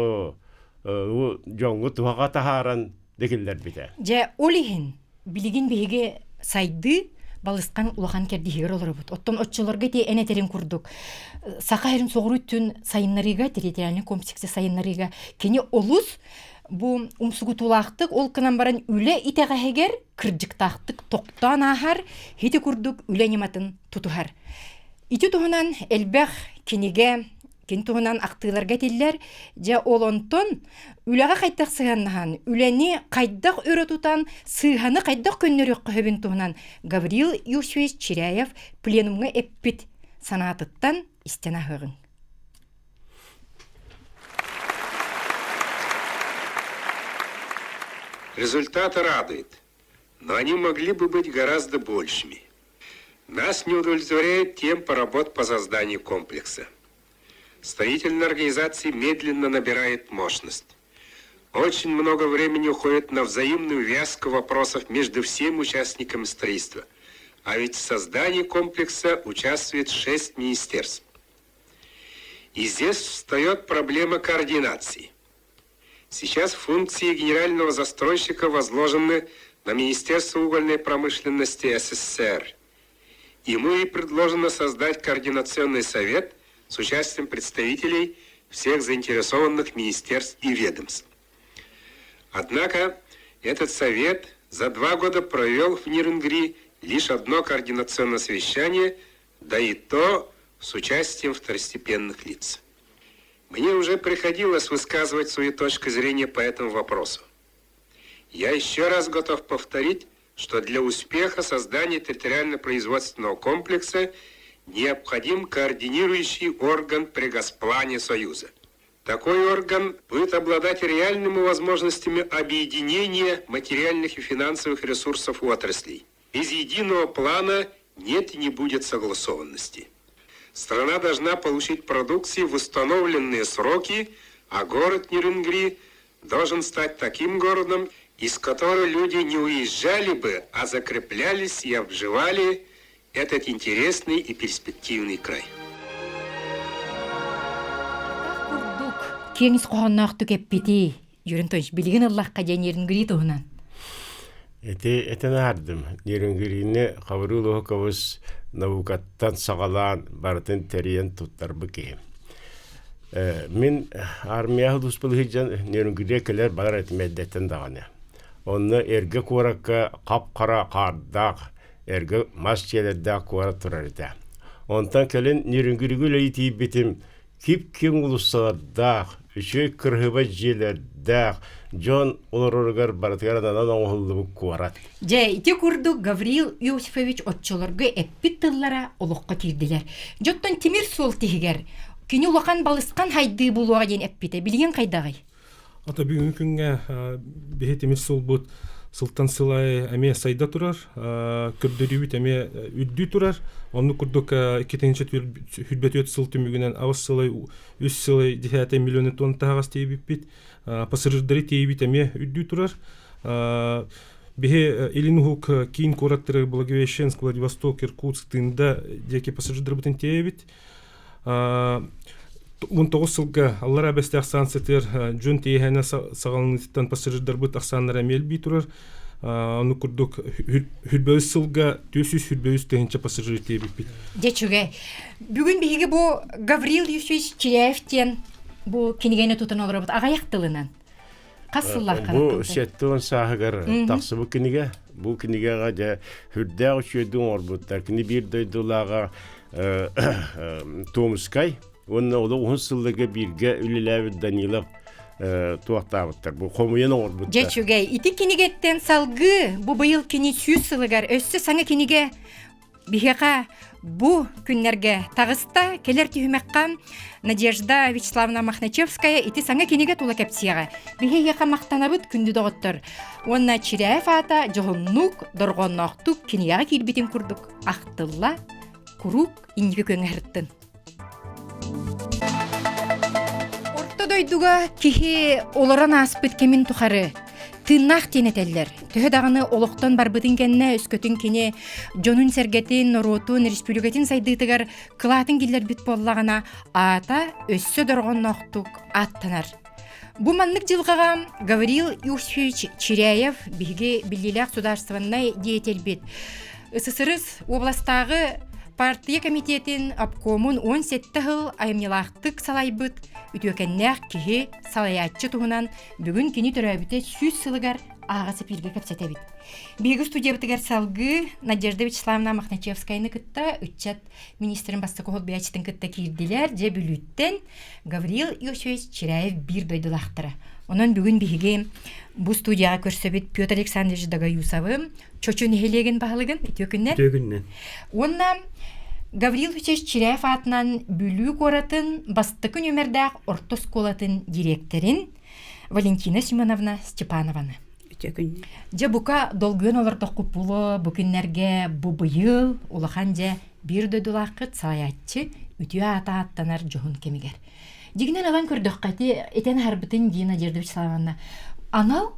дьоҥҥо туһаҕа таһааран да киллэрбитэ. Дьэ ол иһин билигин биһиги сайдыы балысхан улахан кэрдииһигэр олоробут. Оттон оччолорго ити эн этэрин курдук саха сирин соҕуруу өттүн сайыннарыыга, территориальный комплексы сайыннарыыга кини олус бу умсугутуулаахтык ол гынан баран үлэ итэҕэһигэр кырдьыктаахтык тохтоон ааһар, ити курдук үлэ ньыматын тутуһар. Ити туһунан элбэх кинигэ Кини туһунан ахтыыларга этиллэр, дьэ ол онтон үлэҕэ хайдах сыһыаннаһан, үлэни хайдах өрө тутан, сыыһаны хайдах көннөрүөххэ сөбүн туһунан Гаврил Иосифович Чиряев пленумҥа эппит санаатыттан истэн аһыаҕыҥ. Результаты радуют, но они могли бы быть гораздо большими. Нас не удовлетворяет темп работ по созданию комплекса. Строительная организация медленно набирает мощность. Очень много времени уходит на взаимную вязку вопросов между всеми участниками строительства. А ведь в создании комплекса участвует шесть министерств. И здесь встает проблема координации. Сейчас функции генерального застройщика возложены на Министерство угольной промышленности СССР. Ему и предложено создать координационный совет с участием представителей всех заинтересованных министерств и ведомств. Однако этот совет за два года провел в Нерюнгри лишь одно координационное совещание, да и то с участием второстепенных лиц. Мне уже приходилось высказывать свою точку зрения по этому вопросу. Я еще раз готов повторить, что для успеха создания территориально-производственного комплекса необходим координирующий орган при Госплане Союза. Такой орган будет обладать реальными возможностями объединения материальных и финансовых ресурсов отраслей. Без единого плана нет и не будет согласованности. Страна должна получить продукцию в установленные сроки, а город Нерюнгри должен стать таким городом, из которого люди не уезжали бы, а закреплялись и обживали этот интересный и перспективный край. курдук киэҥ ис хоһоонноохтук эппити Юрий Анатольевич билигин ыллахха диэн Нерюнгри туһунан Ити этэн аһардым. Нерюнгрини Хабырыыл Уһукович наукаттан саҕалаан барытын тэрийэн туттарбыт киһи. Мин армияҕа сулууспалыы сылдьан Нерюнгригэ кэлэр барар этим эрдэттэн даҕаны. Онно эргэ куоракка хап-хара хаардаах, эргэ мас дьиэлэрдээх куорат турар этэ. Онтон кэлин Нерюнгригэ үлэлии тиийбитим, кип-киэҥ уулуссалардаах, үчүгэй кырыһыба дьиэлэрдээх, дьон олороругар барытыгар ананан оҥоһуллубут куорат. Дьэ, ити курдук Гаврил Иосифович оччолорго эппит тыллара олоххо киирдилэр. Дьоттон тимир суол тиһигэр. Кини улахан балысхан хайдыы булуоҕа диэн эппитэ. Билигин хайдаҕый? Ата бүгүҥҥү күҥҥэ биһи тимир суолбут сылтан сыл аайы эмиэ сайда турар, көрдөрүүбүт эмиэ үрдүү турар. Оннук курдук 2024 сыл түмүгүнэн аҕыс сылай, үс сылай десятый миллионы тонна таһаҕас тиэйбиппит. Пассажирдары тиэйбит эмиэ үрдүү турар. Биһи Илин Уһук киин куораттары Благовещенск, Владивосток, Иркутск, Тында диэки пассажирдарбытын тиэйэбит. 19 сылга аллараа бэстээх станциятыгар дьон тиэһэнэ саҕаланыытыттан пассажирдарбыт ахсааннара эмиэ элбии турар. Ону курдук хүрбэбис сылга 423 тыһыынча пассажир тиэбиппит. Дьэ үчүгэй. Бүгүн биһиги бу Гаврил Юсович Чиряев диэн бу кинигэни тутан олоробут аҕыйах тылынан. Хас сыллаахха Бу 70 сааһыгар тахсыбыт кинигэ. Бу кинигэҕэ дьэ үрдээх үчүгэйдик оҥорбуттар. Кини биир дойдулааҕа Томскай уонна олох уһун сылларга бииргэ үлэлээбит Данилов туохтаабыттар. Бу хомуйан оҥорбуттар. Дьэ үчүгэй. Ити кинигэттэн салгыы бу быйыл кини 100 сылыгар өссө саҥа кинигэ Биһиэхэ бу күннэргэ таҕыста кэлэр түһүмэххэ Надежда Вячеславовна Мохначевская ити саҥа кинигэ тула кэпсиэҕэ. Биһиэхэ махтанабыт күндү доҕоттор. Уонна Чиряев аата дьоһуннук, дорҕоонноохтук кинигэҕэ киирбитин курдук ахтылла, куруук инники көҥөһөртын. Орто дойдуга киһи олорон ааспыт кэмин тухары тыыннаах диэн этэллэр. Төһө даҕаны олохтон барбытын кэннэ өскөтүн кини дьонун-сэргэтин, норуотун, республикатын сайдыытыгар кылаатын киллэрбит буоллаҕына, аата өссө дорҕонноохтук ааттанар. Бу маннык дьылҕаҕа Гаврил Иосифович Чиряев биһиги биллиилээх судаарыстыбаннай деятельбит СССР уобаластааҕы партия комитетин обкомун 17 сыл айымньылаахтык салайбыт үтүөкэннээх киһи салайааччы туһунан бүгүн кини төрөөбүтэ 100 сылыгар ааҕа сипииргэ кэпсэтэбит. Биһиги студиябытыгар салгыы Надежда Вячеславовна Мохначевскаяны кытта ыччат министрин бастакы холбуйааччытын кытта киирдилэр. Дьэ Бүлүүттэн Гаврил Иосифович Чиряев биир дойдулаахтара. Онон бүгүн биһиги бу студияҕа көрсөбүт Петр Александрович Догоюсовы, Чочу нэһилиэгин баһылыгын үтүө күннэр. Үтүө күннэн. Уонна Гаврил Иосифович Чиряев аатынан Бүлүү куоратын бастакы нүөмэрдээх орто оскуолатын дириэктэрин Валентина Семеновна Степанованы. Үтүө күннэр. Дьэ бука долгуйан олордоххут було бу күннэргэ бу быйыл улахан дьэ биир дойдулааххыт салайааччы үтүө аата ааттанар дьоһун кэмигэр. Дьигинэн ылан көрдөххө ити этэн аһарбытын дии Надежда Вячеславовна анал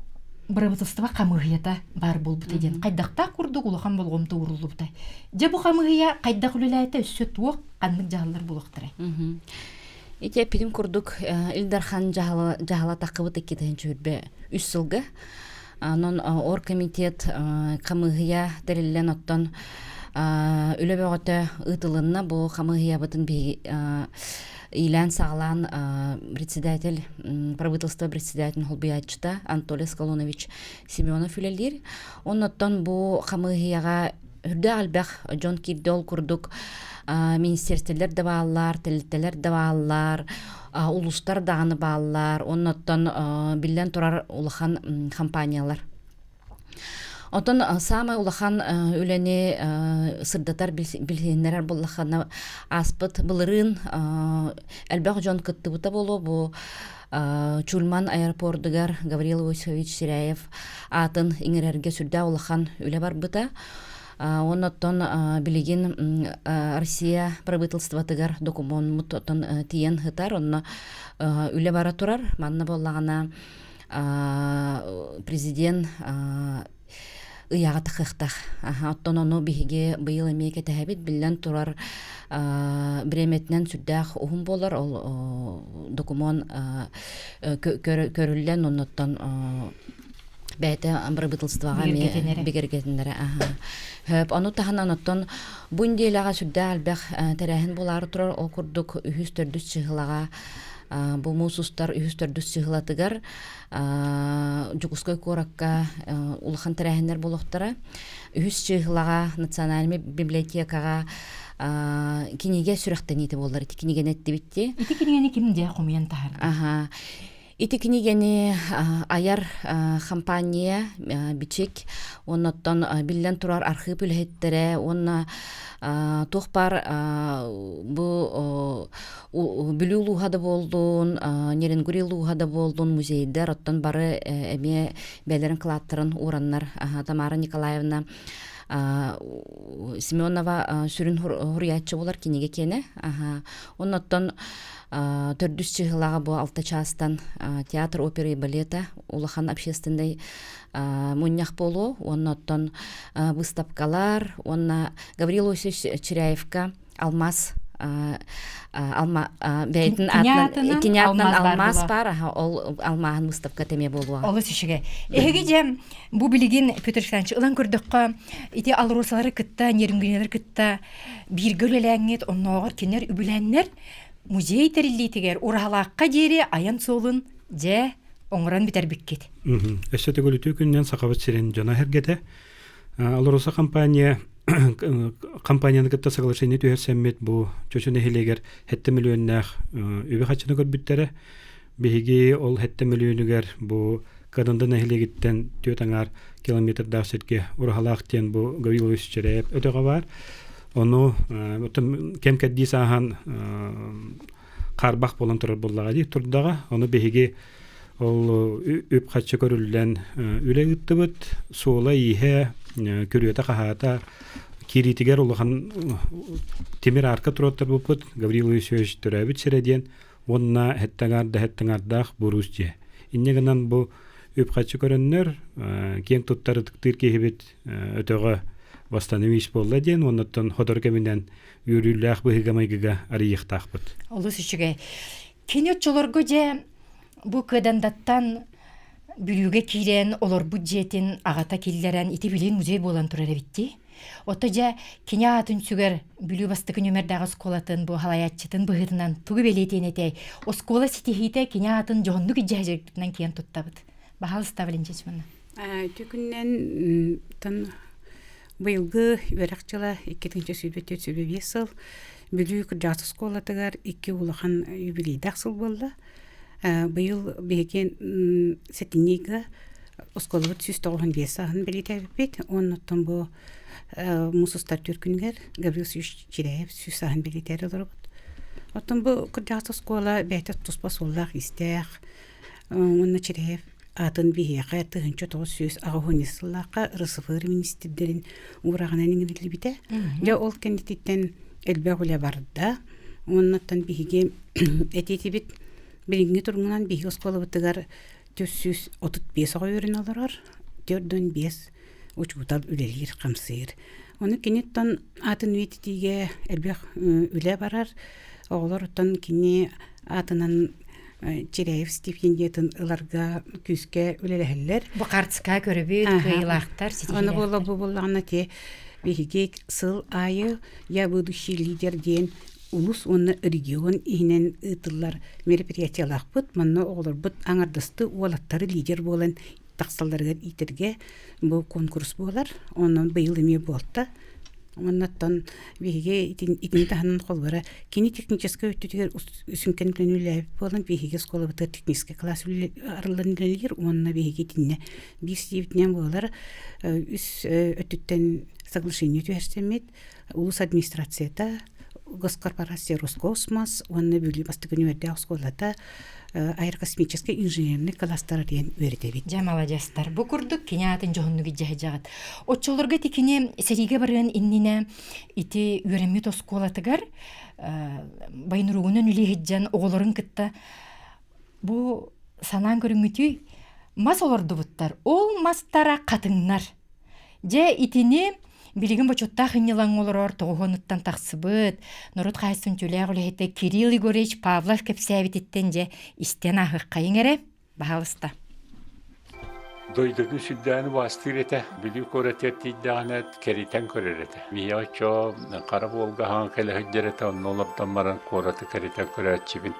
бырабыыталыстыба хамыыһыйата баар буолбута диэн хайдахтаах курдук улахан болҕомто ууруллубута. Дьэ бу хамыыһыйа хайдах үлэлээтэ өссө туох ханнык дьаһаллар буолуохтарай? Ити эппитим курдук Ил Дархан дьаһала таххыбыт 2023 сылга. Онон оргкомитет хамыыһыйа тэриллэн оттон үлэ бөҕөтө ыытылынна. Бу хамыыһыйабытын иилээн-саҕалаан председатель правительство председателин холбуйааччыта Анатолий Скалонович Семенов үлэлиир. Оннуттан бу хамыыһыйаҕа үрдээх элбэх дьон киирдэ ол курдук министерстволар да бааллар, тэрилтэлэр да бааллар, улуустар даҕаны бааллар, оннуттан биллэн турар улахан компаниялар. Оттон саамай улахан үлэни сырдатар билиһиннэрэр буоллаххына ааспыт былырыын элбэх дьон кыттыбыта буолуо бу Чульман аэропордугар Гаврил Иосифович Сиряев аатын иҥэрэргэ сүрдээх улахан үлэ барбыта. Оннуттан билигин Россия правительствотыгар докумуонмут оттон тиийэн сытар, онно үлэ бара турар. Манна буоллаҕына президент ыйааҕа тахыахтаах. Оттон ону биһиги быйыл эмиэ кэтэһэбит. Биллэн турар, бириэмэтинэн сүрдээх уһун буолар. Ол докумуон көрүллэн, оннуттан бэйэтэ бырабыыталыстыбаҕа эмиэ бигэргэтинэрэ. Хөп. Ону таһынан оттон бу нэдиэлэҕэ сүрдээх элбэх тэрээһин буолаары турар. Ол курдук үһүс төрдүс чыһылаҕа бу муус устар үһүс төрдүс чыһылатыгар Дьокуускай куоракка улахан тэрээһиннэр буолуохтара. Үһүс чыыһылаҕа национальнай библиотекаҕа кинигэ сүрэхтэниитэ буолар. Ити кинигэни эттибит Ити кинигэни ким дьэ хомуйан таһаарда? Аха. Ити кинигэни айар компания Бичик оннуттан биллэн турар архыып үлэһиттэрэ уонна туох баар бу Бүлүү улууһа да буоллун, Нерюнгри улууһа да буоллун музейдар оттон бары эмиэ бэйэлэрин кылааттарын уураннар Тамара Николаевна Семенова сүрүн хуруйааччы буолар кинигэ киэнэ. Оннуттан төрдүс чыһылаҕа бу алта чаастан театр оперы и балета улахан общественный мунньах буолуо уонна оттон выставкалар уонна Гаврил Осипович Чиряевка алмаз алма бэйэтин атынан кини атынан алмаз бар ол алмааһын выставка тэме буолуо олус үчүгэй эһиги дьэ бу билигин Петр Александрович ылан көрдөххө ити алросалары кытта нерюнгринелер кытта бииргэ үлэлээҥҥит оннооҕор кинилэр үбүлээннэр музей тэриллиитигэр ураһалаахха диэри айан суолун дьэ оҥорон бүтэрбиккит. Өссө төгүл үтүө күнүнэн Сахабыт сирин дьоно-сэргэтэ. Алроса компания компанияны кытта соглашение түһэрсэммит бу Чочу нэһилиэгэр 7 миллионнаах үбү-харчыны көрбүттэрэ. Биһиги ол 7 миллионугар бу Каданда нэһилиэгиттэн түөрт аҥаар километрдаах сиргэ Ураһалаах диэн бу Гаврилович Чэрээп өтөҕө баар. Ону кэм кэрдии сааһан хаарбах буолан турар буоллаҕа дии турдаҕа. Ону биһиги ол үп-харчы көрүллэн үлэ ыыттыбыт. Суола-ииһэ, күрүөтэ-хаһаата киириитигэр улахан тимир арка туруоттарбыппыт. Гаврил Исевич төрөөбүт сирэ диэн уонна һэттэ да һэттэ буруус дьиэ. Инньэ гынан бу үп-харчы көрөннөр, киэҥ туттар ытыктыыр киһибит өтөҕө восстановись буолла диэн уоннаттан сотору кэминэн үөрүүлээх быһыыга-майгыга арыйыахтаахпыт. Олус үчүгэй. Кини оччолорго дьэ бу Кыадандаттан Бүлүүгэ киирэн олорбут дьиэтин аҕата киллэрэн ити билин музей буолан турар эбит дии. Ото дьэ кини аатын сүгэр Бүлүү бастакы нүмердээх оскуолатын бу халайааччытын быһыытынан тугу бэлиэтиэн этэй? Оскуола ситиһиитэ кини аатын дьоһуннук илдьэ киэн туттабыт. Баһаалыста Валентина Семеновна. Ити күннэн тан быйылгы үөрэх дьыла 2024-25 сыл Бүлүү кырдьаҕас оскуолатыгар икки улахан юбилейдаах сыл буолла. Быйыл биһиги сэтинньигэ оскуолабыт 195 сааһын бэлиэтээбиппит. Оннуттан бу муус устар түөрт күнүгэр Гаврил Сүүс Чиряев сүүс сааһын бэлиэтээри олоробут. Оттон бу кырдьаҕас оскуола бэйэтэ туспа суоллаах-иистээх уонна Чиряев аатын биһиэхэ 1980 сыллаахха РСФР министрдэрин уурааҕынан иҥэриллибитэ. Дьэ ол кэнниттэн элбэх үлэ барда. Уоннаттан биһиги этиитибит билиҥҥи туругунан биһиги оскуолабытыгар 435 оҕо үөрэнэ олорор, 45 учуутал үлэлиир-хамсыыр. Ону киниттэн атын үйэтитиигэ элбэх үлэ барар. Оҕолор оттон кини аатынан Чиряев стипендиятын ыларга күүскэ үлэлэһэллэр. Бу хартыска көрөбүт, кыайыылаахтар, Аны буолла бу буоллаҕына те биһиги сыл аайы «Я будущий лидер» диэн улус уонна регион иһинэн ыытыллар мероприятиелаахпыт. Манна оҕолорбут аҥардасты уолаттары лидер буолан тахсалларыгар иитэргэ бу конкурс буолар. Онон быйыл эмиэ буолта. Оннуттан биһиги итини таһынан холбора кини техническэй өттүтүгэр сүҥкэн үлэлээбит буолан биһиги оскуолабытыгар техническэй класс арыллан үлэлиир уонна биһиги итиннэ биир сиэбитинэн буолар үс өттүттэн соглашение түһэрсэммит улус администрацията госкорпорация Роскосмос уонна Бүлүү бастакы нүмердээх оскуолата аэрокосмическай инженерный класстара диэн үөрэтэбит. Дьэ, маладьыастар. Бу курдук кини аатын дьоһуннук илдьэ Оччолорго ити кини сэриигэ барыан иннинэ ити үөрэммит оскуолатыгар байнуругунан үлэһитдьэн оҕолорун кытта бу санаан көрүҥҥүтүй мас олордубуттар. Ол мастара хатыҥнар. Дьэ итини билигин бочуоттаах ынньылаҥ олорор тоҕуһуонуттан тахсыбыт норуот хаһаайыстыбатын түүлээх үлэһитэ Кирилл Егорович Павлов кэпсээбититтэн дьэ истэн ааһыаххайыҥ эрэ, баһаалыста. Дойдутун сүрдээҕин убаастыыр этэ. Бүлүү куоратыгар тиийдэҕинэ кэритэн көрөр этэ. Биһиэхэ оччо хара буолга хаҥа кэлэ сылдьар этэ, онно олордон баран куораты кэритэн көрөөччүбүн.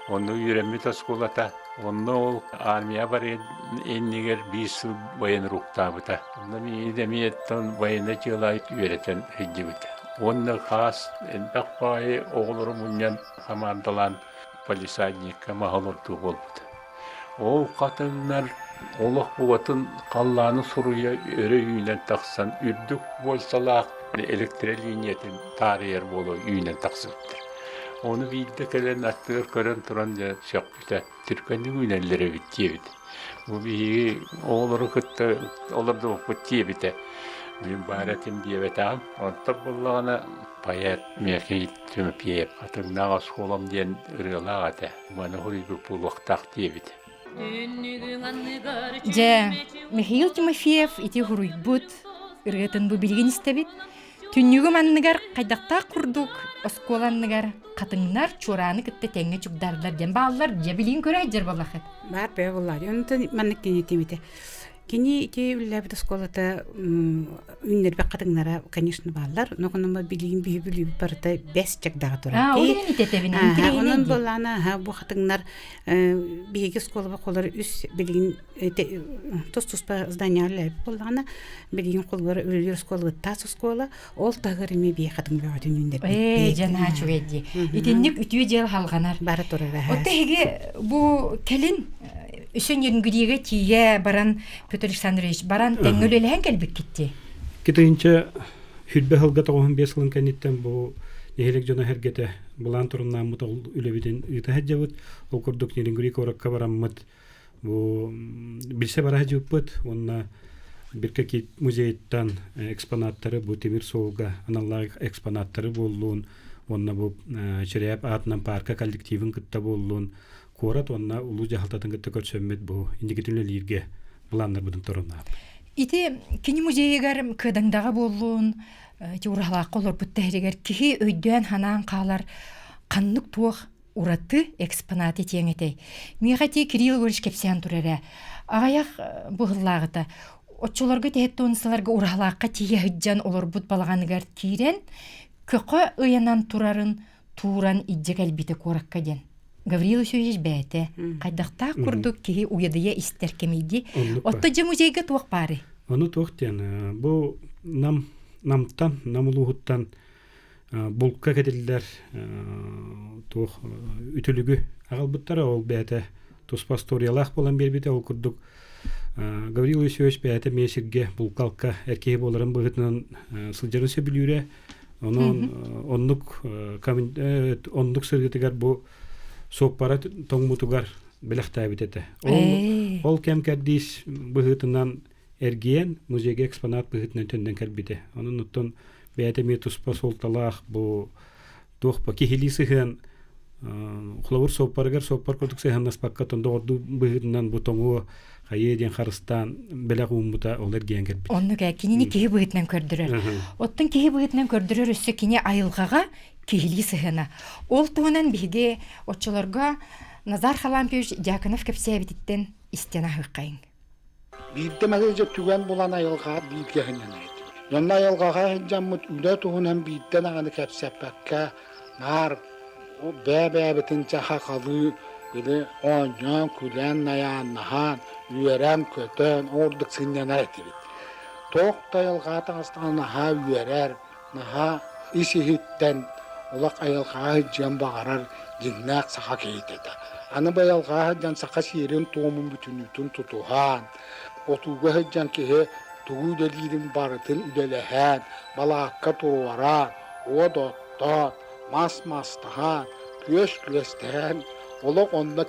Онно үөрэммит оскуолата Онно ол армия барыан иннигэр биир сыл военруктаабыта. Онно миигин эмиэ военнай дьыала үөрэтэн сылдьыбыта. Уонна хаас элбэх баайы оҕолору мунньан хамаандалаан полисадникка маһа олордуу буолбута. Ол хатыҥнар олох бугатын халлааны суруйа өрө үүнэн тахсан үрдүк буолсалаах электролиниятын таарыйар буола үүнэн тахсыбыттар. Ону биирдэ кэлэн аттыгар көрөн туран дьэ сөхпүтэ, түргэнник үүнэллэр эбит диэбит. Бу биһиги оҕолору кытта олордубуппут диэбитэ. Мин баар этим диэбэтэҕим. Онтон буоллаҕына поэт Михаил Тимофеев «Хатыҥнаах оскуолам» диэн ырыалаах этэ. Маны хоруйбут буолуохтаах диэбит. Дьэ, Михаил Тимофеев ити хуруйбут ырыатын бу билигин истэбит. Түннүгүм анныгар хайдахтаах курдук оскуола анныгар хатыҥнар чуорааны кытта тэҥҥэ чугдарлар диэн бааллар дьэ билигин көрө сылдьар буоллахыт. Баар бэйэ буоллаҕа. Онтон маннык кинитимите. Кини ити үлэлээбит оскуолата үүннэрбэх хатыҥнара, конечно, бааллар. Но онон билигин биһи бүлүүбүт барыта бэс чагдаҕа турар. Аа, ол иһин итэтэбин. Онон буоллаана бу хатыҥнар биһиги оскуолаба холор үс билигин тус-туспа здание үлэлээбит буоллаҕына, билигин холбор үлэлиир оскуолабыт таас оскуола, ол таһыгар эмиэ бии хатыҥ бөҕөтүн үүннэрбит. Ээ, дьанаа үчүгэй дии. Итинник үтүө дьыал халҕанар. Бара турар. Отто эһиги бу кэлин үсөн Енгүдигэ тиийэ баран Петр Александрович баран тэҥҥэ үлэлэһэн кэлбиккит дии. Китайынча хүрбэ сылга 95 сылын кэнниттэн бу нэһилиэк дьоно сэргэтэ былаан торумнааммыт ол үлэбитин ыыта сылдьабыт. Ол курдук Нерюнгри куоракка бараммыт бу билсэ бара сылдьыбыппыт уонна Биркэ музейыттан экспонаттары бу тимир суолга аналлаах экспонаттары буоллун уонна бу Чирээп аатынан паарка коллективын кытта буоллун куорат уонна улуу дьаһалтатын кытта көрсөммүт бу инникитин үлэлииргэ былааннарбытын торумнаабыт. Ити кини музейыгар Кыадаҥдаҕа буоллун, ити ураһалаахха олорбут тэһэригэр киһи өйдөөн ханаан хаалар ханнык туох ураты экспонат этиэҥ этэй. Миэхэ ити Кирилл Егорович кэпсээн турар ээ. Аҕыйах быһыллааҕыта оччолорго тэһэттэн сыларга ураһалаахха тиийэ сылдьан олорбут балаҕаныгар киирэн көкө ыйанан турарын тууран илдьэ кэлбитэ куоракка диэн. Гаврил Васильевич бэйэтэ хайдахтаах курдук киһи уйадыйа истэр кэмийди. Отто дьэ музейга туох баарый? Ону туох диэн бу нам намтан нам улууһуттан булка кэтиллэр туох үтүлүгү аҕалбыттара ол бэйэтэ туспа историялаах буолан биэрбитэ ол курдук Гаврил Васильевич бэйэтэ эмиэ сиргэ булкалка эр киһи буоларын быһыытынан сылдьарын сөбүлүүрэ онон оннук оннук сырыытыгар бу суоппара тоҥмутугар бэлэхтээбит этэ ол ол кэм кэрдиис быһыытынан эргийэн музейга экспонат быһыытынан төннөн кэлбитэ. Онон оттон бэйэтэ эмиэ туспа суолталаах бу туох ба киһилии сыһыан холобур суоппарыгар суоппар курдук сыһыаннаспакка доҕордуу быһыытынан бу тоҥуо хайыа диэн харыстаан бэлэх ууммута ол эргийэн кэлбит. Оннук ээ кинини киһи быһыытынан көрдөрөр. Оттон киһи быһыытынан көрдөрөр өссө кини айылҕаҕа киһилии сыһыана. Ол туһунан биһиги оччолорго Назар Халампьевич Дьяконов кэпсээбититтэн истэн аһыаххайыҥ. Биирдэ мэлдьи түгэн булан айылҕаҕа бииргэ сынньанар этибит. Онно айылҕаҕа сылдьаммыт үлэ туһунан биирдэ даҕаны кэпсэппэккэ, наар бэйэ-бэйэбитин чахахалыы, били оонньоон, күлэн, найааннаһан, үөрэн-көтөн, ордук сынньанар этибит. Туох да айылҕаҕа таҕыстаҕына наһаа үөрэр, наһаа ис-иһиттэн олох айылҕаҕа сылдьыан баҕарар дьиҥнээх саха киһитэ этэ. Аны бу айылҕаҕа сылдьан саха сиэрин-туомун бүтүннүүтүн тутуһан, отууга сылдьан киһи тугу үлэлиирин барытын үлэлэһэн, балаакка туруоран, уот оттоон, мас мастаһан, күөс күөстэһэн олох онно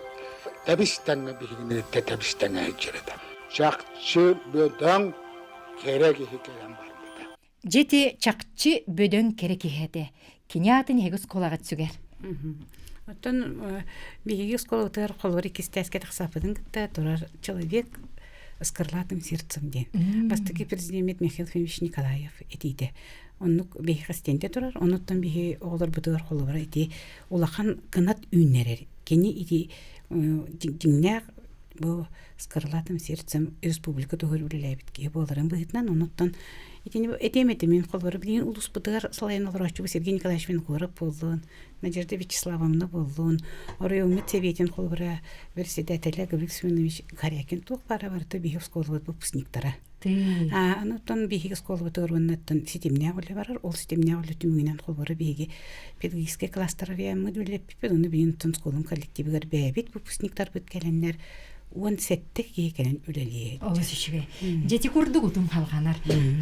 тэбис-тэҥҥэ биһигини тэбис-тэҥҥэ сылдьар этэ. Чахчы бөдөҥ кэрэ киһи кэлэн барбыта. Дьити чахчы бөдөҥ кэрэ киһи этэ. Кини аатын эһиги оскуолаҕыт сүгэр. Оттон биһиги оскуолабытыгар холобур иккистээскэ тахсааппытын кытта турар человек с крылатым сердцем диэн. Бастакы президеммит Михаил Ефимович Николаев этиитэ. Оннук биһиэхэ стендэ турар. Онуттан биһи оҕолорбутугар холобура ити улахан кынат үүннэрэр. Кини ити дьиҥнээх бу с крылатым сердцем республика туһугар үлэлээбит киһи буоларын быһыытынан онуттан итини этиэм этэ мин холобура билигин улууспутугар салайан олорооччубут Сергей Николаевич Винокуров буоллун Надежда Вячеславовна буоллун оройуоммут сэбиэтин холобура председателэ Гаврил Семенович Корякин туох баара барыта биһи оскуолабыт выпускниктара Аны биһиги оскуолабытыгар уоннаттан ситимнээх үлэ барар. Ол ситимнээх үлэ түмүгүнэн холобура биһиги 17 киһи кэлэн үлэлиир. Олус үчүгэй. Дьэти курдук утум халҕанар.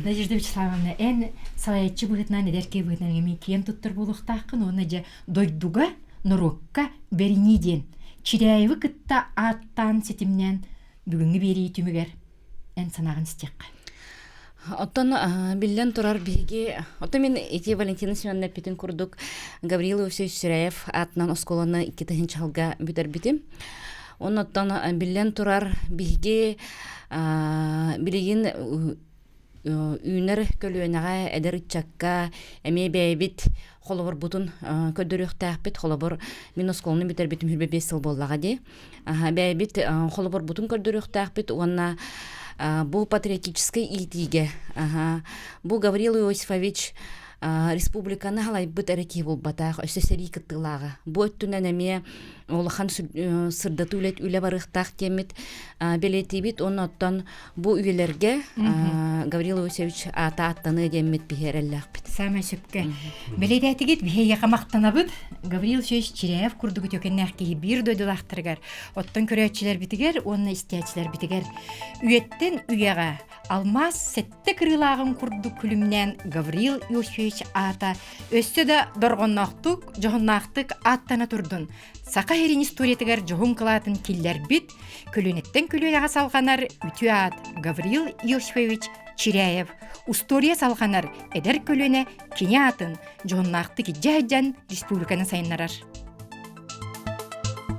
Надежда Вячеславовна, эн салайаччы быһыытынан, эдэр киһи быһыытынан эмиэ киэн туттар буолуохтааххын уонна дьэ дойдуга, норуокка бэринии диэн Чиряевы кытта ааттаан ситимнээн бүгүҥҥү биэрии түмүгэр эн санааҕын истиэххэ. Оттон биллэн турар биһиги, оттон мин ити Валентина Семеновна эппитин курдук Гаврил Иосифович Чиряев аатынан оскуоланы 2 чалга бүтэрбитим. Оннуттан биллэн турар биһиги билигин үүнэр көлүөнэҕэ эдэр ыччакка эмиэ бэйэбит холобурбутун көрдөрүөхтээхпит. Холобур, мин оскуоланы бүтэрбитим 25 сыл буоллаҕа дии. Бэйэбит холобурбутун көрдөрүөхтээхпит уонна бу патриотическай иитиигэ бу Гаврил Иосифович республиканы халайбыт эрэ киһи буолбатах, өссө сэрии кыттыылааҕа. Бу өттүнэн эмиэ улахан сырдатыы үлэ, үлэ барыахтаах диэммит бэлиэтиибит. Уонна оттон бу үйэлэргэ Гаврил Иосифович аата аттаныа диэммит биһи эрэллээхпит. Саамай сөпкө. Бэлиэтээтигит биһиэхэ махтанабыт. Гаврил Иосифович Чиряев курдук үтүөкэннээх киһи биир дойдулаахтарыгар, оттон көрөөччүлэрбитигэр уонна истээччилэрбитигэр үйэттэн үйэҕэ алмаас сэттэ кырыылааҕын курдук күлүмнээн Гаврил Иосифович аата өссө да дорҕонноохтук, дьоһуннаахтык ааттана турдун. Саха сирин историятыгар дьоһун кылаатын киллэрбит, көлүөнэттэн көлүөнэҕэ салҕанар үтүө аат Гаврил Иосифович Чиряев. Устуоруйа салҕанар эдэр көлүөнэ кини аатын дьоһуннаахтык илдьэ сылдьан республиканы сайыннарар.